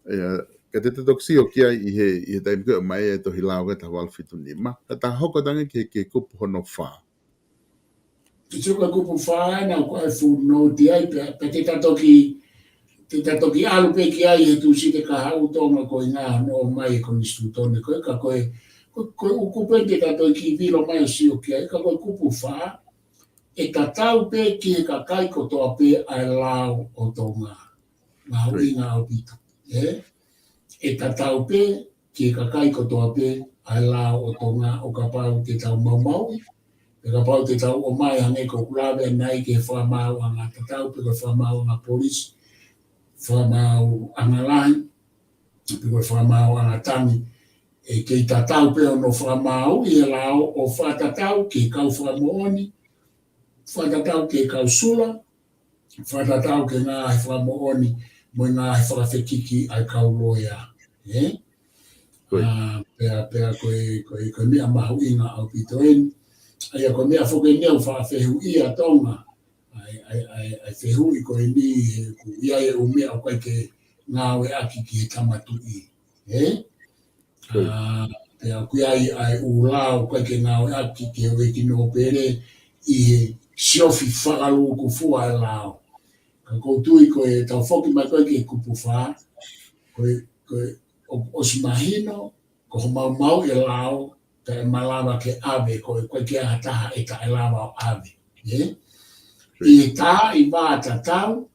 ʻE, ka te ta toki sio ki ai ʻi he, ʻi he taimi ko ē ʻomai e tohi lao ko ē taha valu fitu nima. Ka ta hoko atu ange ki he, ki he kupu hono fā. Ke sio ki he kupu fā ena ʻoku ʻi ai e footnote ai, pea, pea te ta toki, te ta toki ʻalu pē ki ai he Tūsite kahaʻu Tonga ko e ʻuhinga hono ʻomai e konisitūtone ko ē, ka ko e, ko, ko e ʻū kupu eni te ta toki vilo mai ʻo sio ki ai, ka ko e kupu fā, ʻe tatau pē ki he kakai kotoa pē ʻa e lao ʻo Tonga. Mahuʻinga ʻaupito, ē? ʻE tatau pē ki he kakai kotoa pē ʻa e lao ʻo Tonga ʻo kapau te tau maumauʻi, pe kapau te tau ʻomai hangē ko ʻeku lave ʻanenai ki he fakamaauʻanga tatau, pe ko e fakamaauʻanga polisi, fakamaauʻanga lahi, pe ko e fakamaauʻanga tangi, ʻe kei tatau pē hono fakamāuʻi e lao ʻo fakatatau ki he kau fakamoʻoni, fakatatau ki he kau sula, fakatatau ki he ngaahi fakamoʻoni mo e ngaahi fakafekiki ʻa e kau loea. Ē? Ko ia. ʻA, pea, pea ko e, ko e, ko e meʻa mahuʻinga ʻaupito eni. ʻA ia ko e meʻa foki eni ʻoku faʻa fehuʻia ʻa Tonga. ʻA e, ʻa e, ʻa e, ʻa e fehuʻi ko eni he ʻoku ʻi ai e ʻū meʻa ʻoku ʻikai ke ngāueʻaki ki he Tama Tuʻi. Ē? Ko ia. ʻA, pea ʻoku ʻi ai ʻa e ʻū lao ʻoku ʻikai ke ngāueʻaki ki he houʻeiki nōpele ʻi he siofi fakalūkufua e lao. Ka ʻoku ou tui ko e tau foki mai ko ē ki he kupu fā, ko e, ko e, ʻo, ʻosi mahino, ko hoʻo maumauʻi e lao, ka ʻe malava ke ʻave, ko e, ʻoku ʻikai ke ʻi ai ha taha ʻe taʻelava ʻo ʻave. Ē? Ko ia. ʻI he taaʻi vā tatau,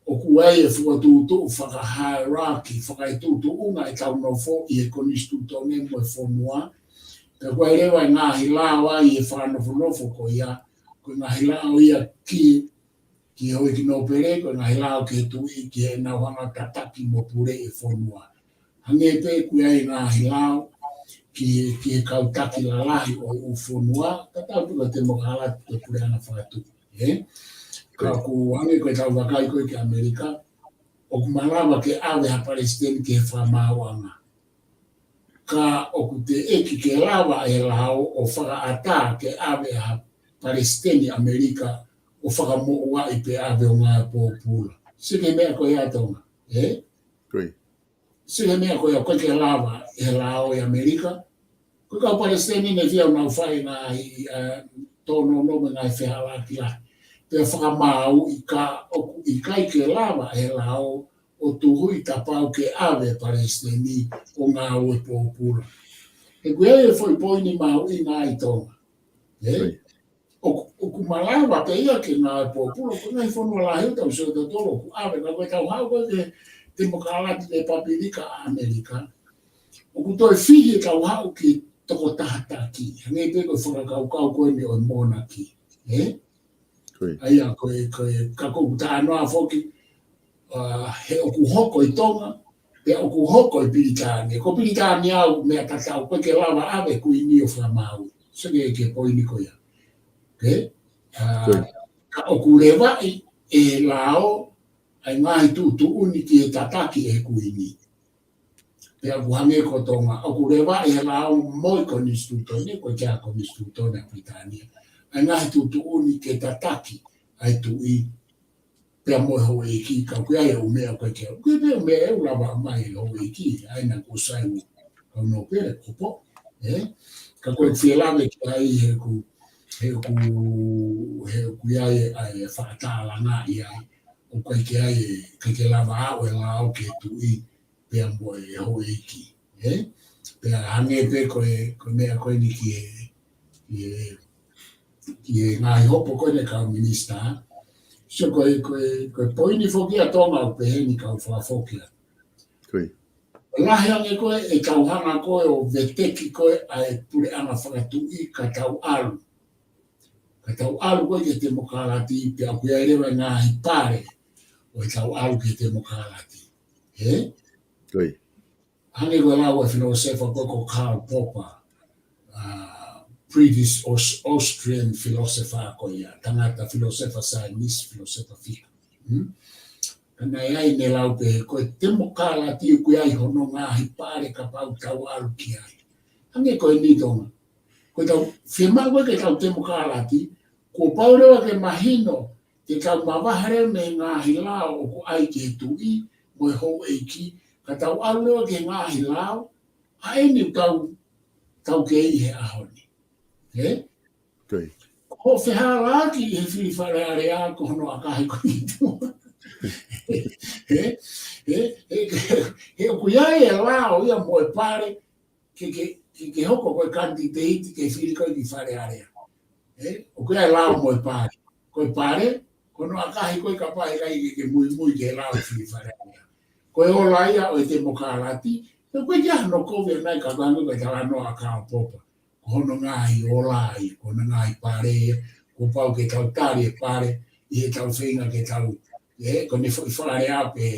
ʻoku ʻi ai e fokotuʻutuʻu faka-hierarchy, fakaetuʻutuʻunga ʻetau nofo ʻi he konisitūtone mo e fonua. Pea ʻoku ʻi ai leva e ngaahi lao ʻi he fakanofonofo ko ia, ko e ngaahi lao ia ki, ki he houʻeiki nōpele, ko e ngaahi lao ki he tuʻi, ki heʻenau hanga ʻo tataki mo puleʻi e fonua. Hangē pē ʻoku ʻi ai e ngaahi lao ki, ki he kau taki lalahi ʻo e ʻū fonua, tatau pē ko e temokalati pe puleʻanga fakatuʻi, ē? Ka ʻoku hangē ko ʻetau vakai ko ē ki ʻAmelika, ʻoku malava ke ʻave ha palesiteni ki he fakamaauʻanga. Ka ʻoku teʻeki ke lava e lao ʻo fakaʻatā ke ʻave ha palesiteni ʻAmelika ʻo fakamoʻuaʻi pe ʻave ʻo ngāue pōpula. Sio ki he meʻa ko ia ʻa Tonga, ē? Ko ia. Sio ki he meʻa ko ia ʻoku ʻikai ke lava ʻe he lao ʻi ʻAmelika. Ko e kau palesiteni ne fiu nau fai e ngaahi, ʻa, tōnounou mo e ngaahi fehālaaki lahi. Pea fakamāuʻi ka ʻoku ʻikai ke lava ʻe he lao ʻo tuhuʻi kapau ke ʻave palesiteni ʻo ngāue pōpula. He ʻoku ʻi ai e foʻi poini mahuʻinga ʻi Tonga. Ē? Ko ia. ʻOku, ʻoku malava pē ia ke ngāue pōpula, ko e ngaahi fonua lahi ʻoku tau sio tautolu ʻoku ʻave, ka ko ʻetau haʻu ko ē ki he temokalati pe papilika ʻa ʻAmelika. ʻOku toe fihi ʻetau haʻu ki he tokotaha taki, hangē pē ko e fakakaukau ko eni ʻo e mōnaki. Ē? Ko ia. ʻA ia ko e, ko e, ka ʻoku ou talanoa foki, ʻa, he ʻoku hoko ʻi Tonga, pea ʻoku hoko ʻi Pilitānia. Ko Pilitānia ʻoku meʻa tatau, ʻoku ʻikai ke lava ʻave kuini ʻo fakamāuʻi. Sio ki he, ki he poini ko ia. Ē? ʻA, Ko ia. ka ʻoku levaʻi ʻe he lao ʻa e ngaahi tuʻutuʻuni ki he tataki ʻe he kuini. Pea ʻoku hangē ko Tonga, ʻoku levaʻi ʻe he lao mo e konisitūtone, ko e kia konisitūtone ʻa Pilitānia, ʻa e ngaahi tuʻutuʻuni ke tataki ʻa e tuʻi pea mo e houʻeiki, ka ʻoku ʻi ai e ʻū meʻa ʻoku ʻikai ke, ʻoku ʻi ai e ʻū meʻa ʻe lava mai ʻe he houʻeiki, ʻa ia naʻa ku sai ʻoku kau nōpele, ʻoku pau, ē? Ka ko e fie lave ki ai he ʻoku, he ʻoku, he ʻoku ʻi ai ʻa e fakatālanga ʻi ai, ʻoku ʻikai ke ʻi ai, ʻikai ke lava ʻave e lao ki he tuʻi, pea mo e houʻeiki, ē? Pea hangē pē ko e, ko e meʻa ko eni ki he, ki he, ki he ngaahi hopo ko eni kau minisitā. So ko e, ko e, ko e poini foki ʻa Tonga ʻoku pehē ni kau fakafoki atu. Ko ia. Lahi ange ko ē ʻetau hanga ko ē ʻo veteki ko ē ʻa e puleʻanga fakatuʻi ka tau ʻalu. Ka tau ʻalu ko ē ki he temokalati pea ʻoku ʻi ai leva e ngaahi pale ʻo ʻetau ʻalu ki he temokalati. Ē? Ko ia. Hangē ko e lau ʻa e filōsefa ko ē ko Karl Popper, ʻa, British Aus-, Austrian philosopher ko ia, tangata filōsefa saienisi, filōsefa fika. Hmm? Ka naʻe ʻi ai ʻene lau pē, ko e temokalati ʻoku ʻi ai hono ngaahi pale kapau tau ʻalu ki ai. Hangē ko eni Tonga. Ko ʻetau, fiemaʻu ko ē ke tau temokalati, kuo pau leva ke mahino, ke tau mavahe leva mei he ngaahi lao ʻoku ʻai ki he tuʻi mo e houʻeiki, ka tau ʻalu leva ki he ngaahi lao ʻa eni ʻoku tau, tau kei ʻi he ʻaho ni. Ē? Ko ia. Ko hoʻo fehālaaki ʻi he fili Fale Alea ko hono ʻakahi ko eni. Ē? Ē? Ē? He ʻoku ʻi ai e lao ia mo e pale, ke, ke, ke, ke hoko ko e kanititeiti ke fili ko ē ki Fale Alea. Ē? ʻOku ʻi ai e lao mo e pale. Ko e pale, ko hono ʻakahi ko ē kapau ʻe ʻikai ke, ke muimui ki he lao fili Fale Alea. Ko e ola ia ʻo e temokalati, he ʻoku ʻikai ke ʻi ai hano kovi ʻa e ngaahi kakangu ko e talanoa ʻa Karl Popper. Ko hono ngaahi ola ia, ko hono ngaahi pale ia, kuo pau ke tau tali e pale, ʻi heʻetau feinga ke tau, ē, ko ʻene foʻi fakalea pē,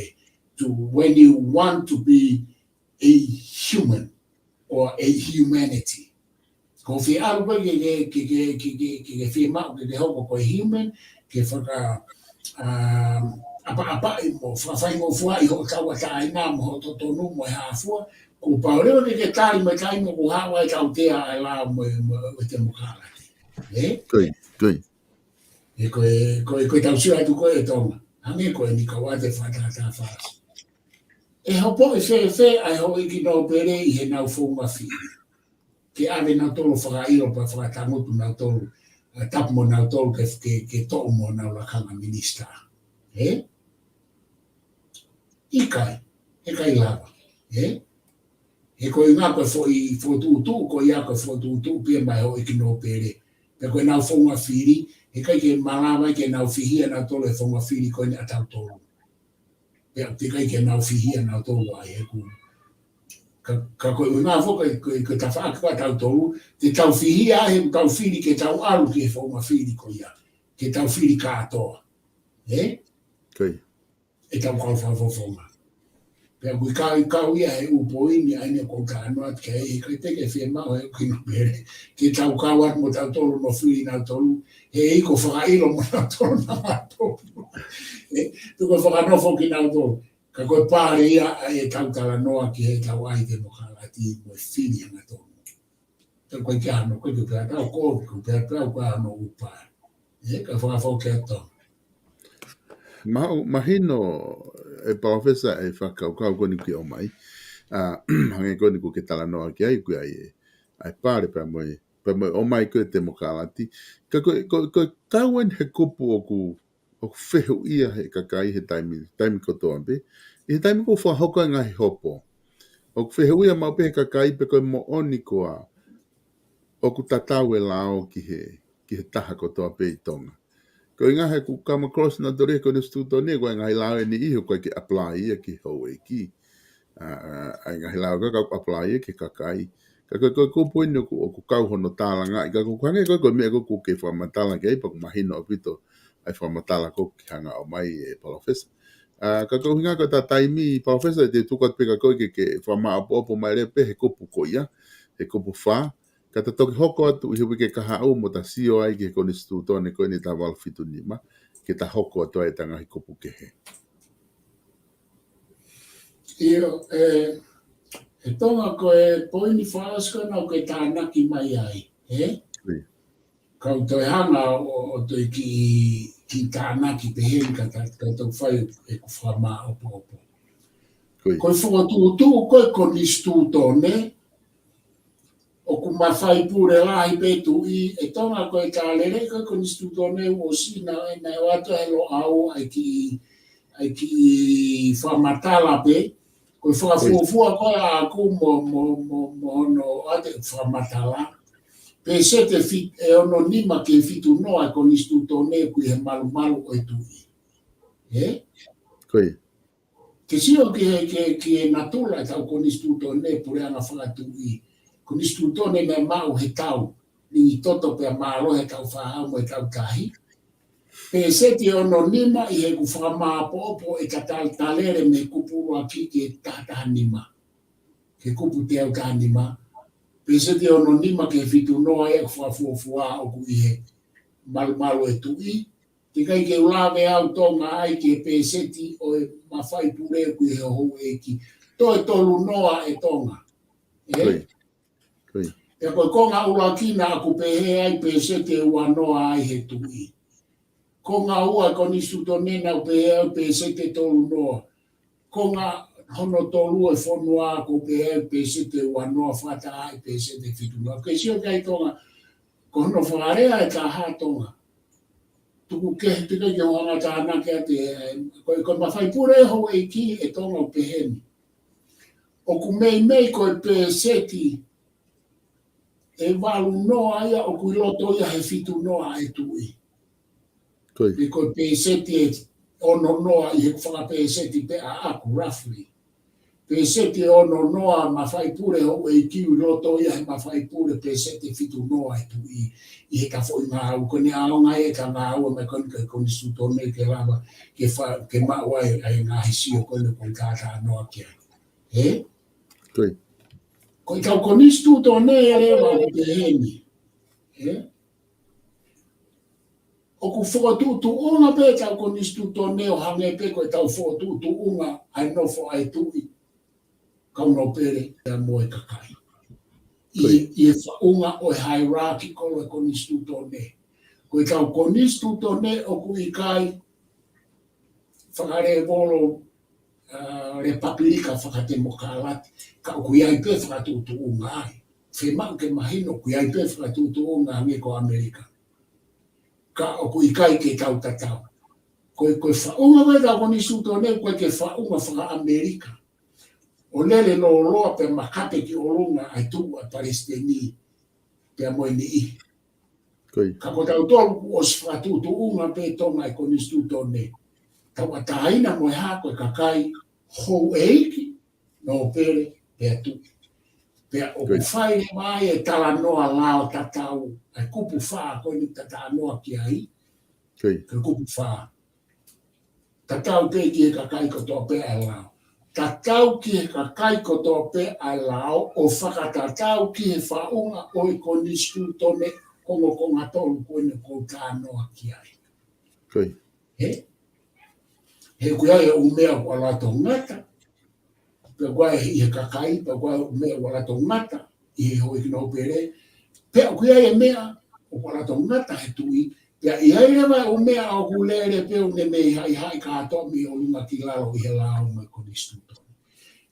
to, when you want to be a human, or a humanity. Ko e fie ʻalu ko ē ke, ke, ke fiemaʻu ke, ke hoko ko e human, ke faka, um, ʻapa, ʻapaʻi mo fakafaingofuaʻi hoʻo tauʻatāina mo hoʻo totonu mo e hā fua, kuo pau leva ke, ke tali mo e taimi ʻoku haʻu ai e tautea ʻa e lao mo e, mo e temokalati. Ē? Koia, koia. Ē, ko e, ko e, ko e tau sio atu ko ē Tonga. Hangē ko eni kau ʻoatu e fakatātā fāsi. ʻE hopoʻi fēfē ʻa e houʻeiki nōpele ʻi heʻenau founga fili ke ʻave nautolu fakaʻilo pea fakatangutu nautolu, ʻa, tapu mo nautolu ke, ke, ke toʻo mo honau lakanga minisitā. Ē? ʻIkai, ʻikai lava. Ē? He ko e ʻuhinga ko e foʻi fokotuʻutuʻu, ko ia ko e fokotuʻutuʻu pē maʻa e houʻeiki nōpele. Pea ko ʻenau founga fili, heʻikai ke malava ke nau fihia nautolu he founga fili ko eni ʻatautolu. Pea teʻeki ai ke nau fihia nautolu ai he ko e, ka, ka ko e ʻuhinga foki ko e, ko e, ko e tafaʻaki ko ē ʻatautolu, te tau fihia he tau fili ke tau ʻalu ki he founga fili ko ia. Ke tau fili kātoa. Ē? Koia. ʻEtau kau fakafofonga. Pea ʻoku ʻikai kau ia he ʻū poini ʻa eni ʻoku ou talanoa atu ki ai, ʻikai te ke fiemaʻu he ʻū kino pele ke tau kau atu mo tautolu mo fili nautolu, he ʻikai ko e fakaʻilo mo nautolu nautolu. Ē, tuku fakanofo kinautolu. Ka ko e pale ia ʻa ʻetau talanoa ki heʻetau ʻai temokalati mo e fili hangatonu. Ka ko e kia hano, ko e kia pea tau ko, ko pea tau ko hano upa. Ē, ka fakafoki atu. Mau, mahino ē Palōfesa e fakakaukau ko eni ke ʻomai. ʻA, hangē ko eni ko e ke talanoa ki ai, ko e ʻai e, ʻai pale pea mo e, pea mo e ʻomai ko e temokalati. Ka ko e, ko e, ko e kau eni he kupu ʻoku ʻoku fehuʻia he kakai he taimi, taimi kotoa pē. ʻI he taimi ʻoku fakahoko ai e ngaahi hopo, ʻoku fehuʻia maʻu pē he kakai pe ko e moʻoni koā ʻoku tatau e lao ki he, ki he taha kotoa pē ʻi Tonga. Ko e ʻuhinga he ʻoku come across nautolu he konisitūtone, ko e ngaahi lao eni ʻoku ʻikai ke apply ia ki he houʻeiki. ʻA, ʻa, ʻa e ngaahi lao ka, ka apply ia ki he kakai. Ka ko e, ko e kupu eni ʻoku, ʻoku kau hono tālangaʻi, ka ko e hangē ko e, ko e meʻa ko ē ʻoku ke fakamatala ki ai, pea ʻoku mahino ʻaupito ʻa e fakamatala ko ē ʻoku ke hanga ʻo ʻomai ē Palōfesa. ʻA, ka ko e ʻuhinga ko e taimi, Palōfesa, te u tuku atu pē kia koe ke, ke fakamāʻopoʻopo mai leva pē he kupu ko ia, he kupu fā, ka ta toki hoko atu ʻi he uike kahaʻu mo ta sio ai ki he konisitūtone ko eni taha valu fitu nima, ke ta hoko atu ai ʻeta ngaahi kupu kehe. ʻIo, ē, ʻe Tonga ko e poini fakaʻosi ko ena ʻoku ke tānaki mai ai, ē? ʻIo. Kau toe hanga ʻo, ʻo toe kiʻi, kiʻi tānaki pehē ni ka ta, ka tau fai ʻeku fakamāʻopoʻopo. ʻIo. Ko e fokotuʻutuʻu ko ē konisitūtone, ʻoku mafai pule lahi pē tuʻi, ʻe Tonga ko e talele ko e konisitūtone ʻosi naʻe, naʻe ʻoatu he Loʻau ʻa e kiʻi, ʻa e kiʻi fakamatala pē, ko e fakafuofua ko ē ʻaʻaku mo, mo, mo, mo hono ʻoatu e fakamatala. Pēseti fit-, ʻe ono nima ki he fitu noa e konisitūtone ʻoku ʻi he malumalu ʻo e tuʻi. Ē? Koia. Ke sio ki he, ki he, ki he natula ʻetau konisitūtone, puleʻanga fakatuʻi. Konisitūtone naʻe maʻu he tau, lingi toto pea mālohi ʻetau fāʻau mo ʻetau tahi. Pēseti ʻe ono nima ʻi heʻeku fakamāʻopoʻopo ʻe tatali talele mei he kupu ʻuluaki ki he taha taha nima. Ki he kupu teau taha nima. Pēseti ʻe ono nima ki he fitu noa ʻeku fakafuofua ʻoku ʻi he malumalu e tuʻi. Teʻeki ai ke u lave au Tonga ai ki he pēseti ʻo e mafai pule ʻoku ʻi he houʻeiki. Toe tolu noa ʻe Tonga. Ē? Koia. Koia. Pea ko e konga ʻuluaki naʻa ku pehē ai pēseti ʻe ua noa ai he tuʻi. Konga ua konisitūtone naʻa ku pehē ai pēseti ʻe tolu noa. Konga hono tolu e fonua ʻoku pehē ai pēseti ʻe ua noa fakataha ai pēseti ʻe fitu noa. Ke sio ki ai Tonga, ko hono fakalea ʻe taha Tonga. Tuku kehe, teʻeki ke u hanga tānaki atu ē, ko, ko e mafai pule houʻeiki ʻe Tonga ʻoku pehē ni. ʻOku meimei ko e pēseti ʻe valu noa ia ʻoku ʻi loto ia he fitu noa e tuʻi. Koia. Pe ko e pēseti ʻe ono noa ʻi heʻeku fakapēseti pē ʻaʻaku, roughly. Pēseti ʻe ono noa mafai pule houʻeiki ʻi loto ia he mafai pule pēseti ʻe fitu noa e tuʻi ʻi heʻeta foʻi ngāue. Ko ʻene ʻaonga ʻeta ngāue mai ko eni ki he konisitūtone ke lava ke fa-, ke maʻu ai ʻa e ngaahi sio ko eni ʻoku ou talanoa ki ai. Ē? Koia. Ko ʻetau konisitūtone leva ʻoku pehē ni. ʻE? ʻOku fokotuʻutuʻunga pē ʻetau konisitūtone ʻo hangē pē ko ʻetau fokotuʻutuʻunga ʻa e nofo ʻa e tuʻi, kau nōpele, pea mo e kakai. ʻI, ʻi he faʻunga ʻo e hierarchy ko e konisitūtone. Ko ʻetau konisitūtone ʻoku ʻikai fakalēvolo, ʻa, lepapulika fakatemokālati, ka ʻoku ʻi ai pē fakatuʻutuʻunga ai. Fiemaʻu ke mahino ʻoku ʻi ai pē fakatuʻutuʻunga hangē ko ʻAmelika. Ka ʻoku ʻikai ke tau tatau. Ko e, ko e faʻunga ko ē ʻetau konisitūtone, ʻoku ʻikai ke faʻunga fakaʻamelika. ʻO lele lōloa pea makape ki ʻolunga ʻa e tuʻu ʻa e palesiteni pea mo e niʻihi. Ko ia. Ka ko tautolu kuo ʻosi fakatuʻutuʻunga pē Tonga ʻe he konisitūtone. Tauʻatāina mo e hā, ko e kakai, houʻeiki, nōpele, pea tuʻi. Pea ʻoku Ko ia. fai leva ai e talanoa lao tatau, ʻa e kupu fā ko eni ʻoku ta talanoa ki ai. Ko ia. Ko e kupu fā. Tatau pē ki he kakai kotoa pē ʻa e lao. Tatau ki he kakai kotoa pē ʻa e lao, ʻo fakatatau ki he faʻunga ʻo e konisitūtone kongokonga tolu ko eni ʻoku ou talanoa ki ai. Ko ia. He? He ʻoku ʻi ai e ʻū meʻa ʻoku ʻalu atu ʻo ngata. Pea ʻoku ʻi ai ʻi he kakai, pea ʻoku ʻi ai e ʻū meʻa ʻoku ʻalu atu ʻo ngata ʻi he houʻeiki nōpele. Pea ʻoku ʻi ai e meʻa ʻoku ʻalu atu ʻo ngata he tuʻi. Pea ʻi ai leva e ʻū meʻa ʻoku lele pē ʻo ne mei haʻihaʻi kātoa mei ʻolunga ki lalo ʻi he lao mo e konisitūtone.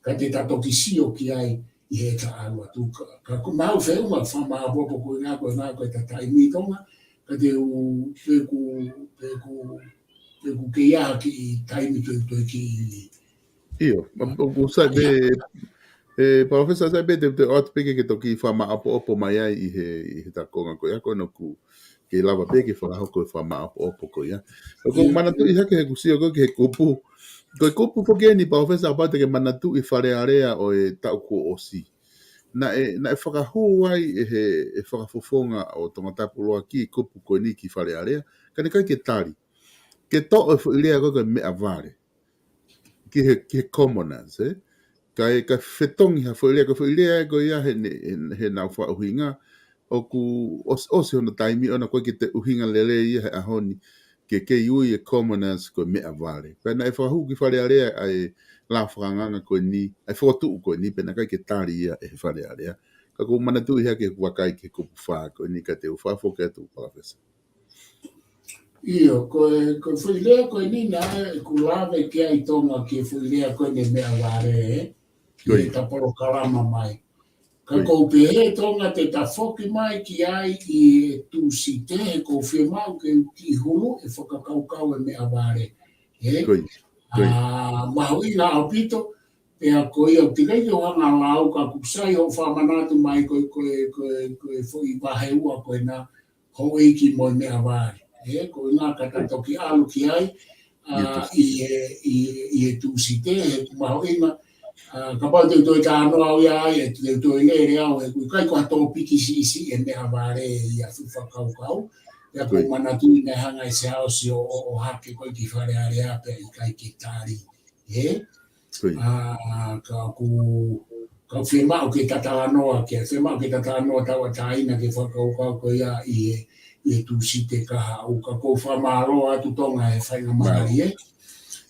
Ka te ta toki sio ki ai ʻi heʻeta ʻalu atu ka, ka ko e maʻu feʻunga fakamāʻopoʻopo ko ena ko ena ko ʻeta taimi Tonga, ka te u, pe ʻoku, pe ʻoku, pe ʻoku kei ʻi ai ha kiʻi taimi ke u toe kiʻi. ʻIo, ma, ʻoku sai pē, ʻe, Palōfesa, sai pē te, te ʻoatu pē ke, ke toki fakamāʻopoʻopo mai ai ʻi he, ʻi heʻeta konga ko ia, ko ena ʻoku kei lava pē ke fakahoko e fakamāʻopoʻopo ko ia. ʻOku ou manatuʻi hake he kuo u sio ko ē ki he kupu. Ko e kupu foki eni, Palōfesa, kapau te ke manatuʻi, Fale Alea ʻo e taʻu kuo ʻosi. Naʻe, naʻe fakahū ai ʻe he, ʻe he fakafofonga ʻo Tongatapu ʻuluaki e kupu ko eni ki Fale Alea, ka naʻe ʻikai ke tali. Ke toʻo e foʻi lea ko ē ko e meʻavale ki he, ki he commoners, ē? Kae, kae fetongi ha foʻi lea, ko e foʻi lea ko ia he ne, he, he naʻa ku fakaʻuhinga, ʻoku ʻos-, ʻosi hono taimi ʻona, ʻoku ʻikai ke toe ʻuhinga lelei ia he ʻaho ni, ke kei ui e commoners ko e meʻavale. Pea naʻe fakahū ki Fale Alea ʻa e lao fakaangaanga ko eni, ʻa e fokotuʻu ko eni, pea naʻe ʻikai ke tali ia ʻe he Fale Alea. Ka ʻoku ou manatuʻi hake ʻeku vakai ki he kupu fā ko eni, ka te u fakafoki atu, Palōfesa. ʻIo, ko e, ko e foʻi lea ko eni naʻe, ʻeku lave ki ai, Tonga, ki he foʻi lea ko eni meʻavale, ē? Ko ia. ʻI heʻeta polokalama mai. Ka Ko ia. ʻoku ou pehē, Tonga, te ta foki mai ki ai ʻi he Tūsite, he ʻoku ou fiemaʻu ke u kiʻi huluʻi e fakakaukau e meʻavale. Ē? Ko ia. Ko ia. ʻA, mahuʻinga ʻaupito, pea ko ia ʻoku teʻeki ai ke u hanga ʻo lau, ka ʻoku sai hoʻo fakamanatu mai ko e, ko e, ko e, ko e foʻi vahe ua ko ena, houʻeiki mo e meʻavale. Ē, ko ena ka ta toki ʻalu ki ai, ʻa, ʻIo, Tūsite. ʻi he, ʻi, ʻi he Tūsite, he ʻoku mahuʻinga, ʻa, kapau te u toe talanoa au ia ai, ʻe te u toe lele au, he ʻoku ʻikai ko ha tōpiki siʻisiʻi e meʻavale ʻi he fakakaukau. Pea ʻoku ou Ko ia. manatuʻi naʻe hanga ʻe Siaosi ʻo, ʻo, ʻo ʻohake ko ē ki Fale Alea pea ʻikai ke tali. Ē? Ko ia. ʻA, ka ʻoku, ka ʻoku fiemaʻu ke ta talanoa, ke fiemaʻu ke ta talanoa tauʻatāina ki he fakakaukau ko ia ʻi he, ʻi he Tūsite kahaʻu, ka ʻoku ou fakamālō atu, Tonga, he faingamālie. Mālō.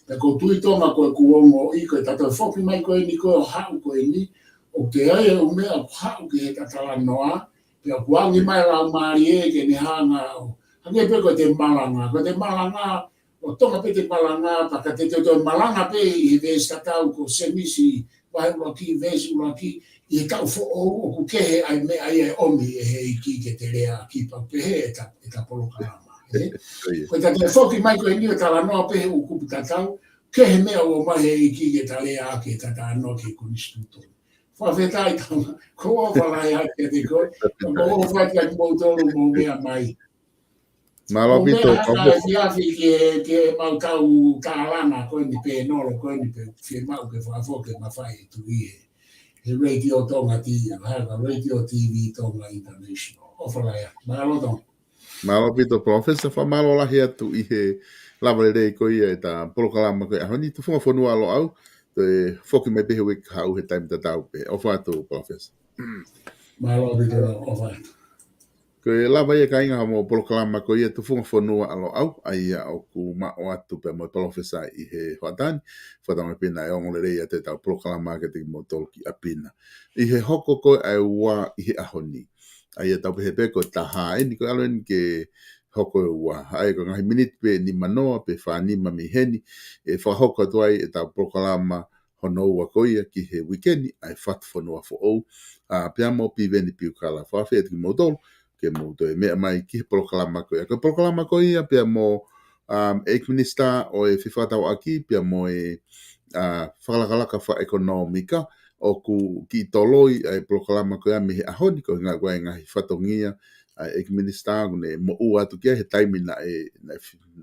Pea ʻoku ou tui, Tonga, ko ʻeku ongoʻi ko ʻeta toe foki mai ko eni ko ē ʻo haʻu ko eni, ʻoku ʻi ai e ʻū meʻa ʻoku haʻu ki heʻeta talanoa, pea ʻoku angi mai e laumālie ke ne hanga ʻo, hangē pē ko ʻete malanga, ko ʻete malanga, ʻo Tonga pē ʻete malanga, pea ka te, te, te malanga pē ʻi he veesi tatau ko Sēmisi vahe ʻuluaki, veesi ʻuluaki, ʻi he taʻu foʻou ʻoku kehe ai e meʻa ia ʻe ʻomi ʻe he ʻEiki ke te leaʻaki, pea pehē ʻeta, ʻeta polokalama, ē? Ko ia. Ko ʻeta toe foki mai ko eni ʻo talanoa pē he ʻū kupu tatau, kehe e meʻa ʻoku ʻomai ʻe he ʻEiki ke ta leaʻaki ʻeta talanoa ki he konisitūtone. Fakafetaʻi, Tonga, ʻoku ou ʻofa lahi atu kiate koe, ʻoku ou ʻofa atu kiate kimoutolu ʻoku mou meʻa mai. Mālō ʻOku ou ʻaupito, meʻa hake Palōfesa. efiafi ki he, ki heʻemau kau tālanga ko eni, pē nolo ko eni, pea fiemaʻu ke fakafoki e mafai ʻo e tuʻi he, he Radio Tonga T V, ha, ka Radio T V Tonga International. ʻOfa lahi atu. Mālō, Tonga. Mālō ʻaupito, Palōfesa, fakamālō lahi atu ʻi he lava lelei ko ia ʻeta polokalama ko e ʻaho ni, tufunga fonua Loʻau, toe foki mai pē he uike kahaʻu he taimi tatau pē. ʻOfa atu, Palōfesa. Mālō ʻaupito ʻa e ʻofa atu. Ko e lava ia kāinga mo e polokalama ko ia Tufunga Fonua ʻa Loʻau, ʻa ia ʻoku maʻu atu pē mo e palōfesa ʻi he hoʻatā ni, fakatauange pē naʻe ongo lelei ʻa ʻetau polokalama kiate kimoutolu ki ʻapi na. ʻI he hoko ko ē ʻa e ua ʻi he ʻaho ni. ʻA ia tau pehē pē ko e taha eni ko e ʻalu eni ke hoko e ua. ʻA ia ko e ngaahi miniti pē ʻe nimanoa pe fānima mei heni, ʻe fakahoko atu ai ʻetau polokalama hono ua ko ia ki he uike ni ʻa e Fatu Fonua Foʻou. ʻA, pea mo Piveni Piukala. Fakafeʻiloaki kimoutolu, ke mou toe meʻa mai ki he polokalama ko ia. Ko e polokalama ko ia, pea mo, um, ʻEiki Minisitā ʻo e Fefakatauʻaki, pea mo e, ʻa, Fakalakalaka Fakaʻekonōmika, ʻoku kiʻi toloi ʻa e polokalama ko ia mei he ʻaho ni, ko e ngaahi, ko e ngaahi fatongia ʻa e ʻEiki Minisitā, ʻoku ne moʻua atu ki ai he taimi naʻe, naʻe,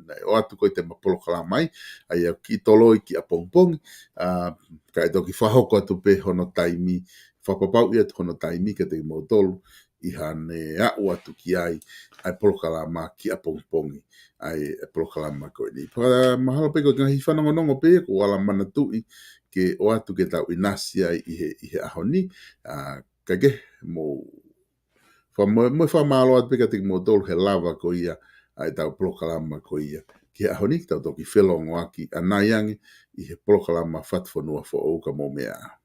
naʻe ʻoatu ko ē ʻema polokalama ai, ʻa ia kiʻi toloi ki ʻapongipongi, ʻa, kae toki fakahoko atu pē hono taimi, fakapapauʻi atu hono taimi kiate kimoutolu, ʻi haʻane aʻu atu ki ai, ʻa e polokalama ki ʻapongipongi, ʻa e polokalama ko eni. Pea mahalo pē ko e ngaahi fanongonongo pē, ʻoku ou ala manatuʻi ke ʻoatu ke tau ʻinasi ai ʻi he, ʻi he ʻaho ni, ʻa, kae kehe mo, fa-, mo, mo fakamālō atu pē kiate kimoutolu he lava ko ia, ʻa ʻetau polokalama ko ia. Ki he ʻaho ni, tau toki felōngoaki ʻanai ange, ʻi he polokalama Fatu Fonua Foʻou ka mou meʻa.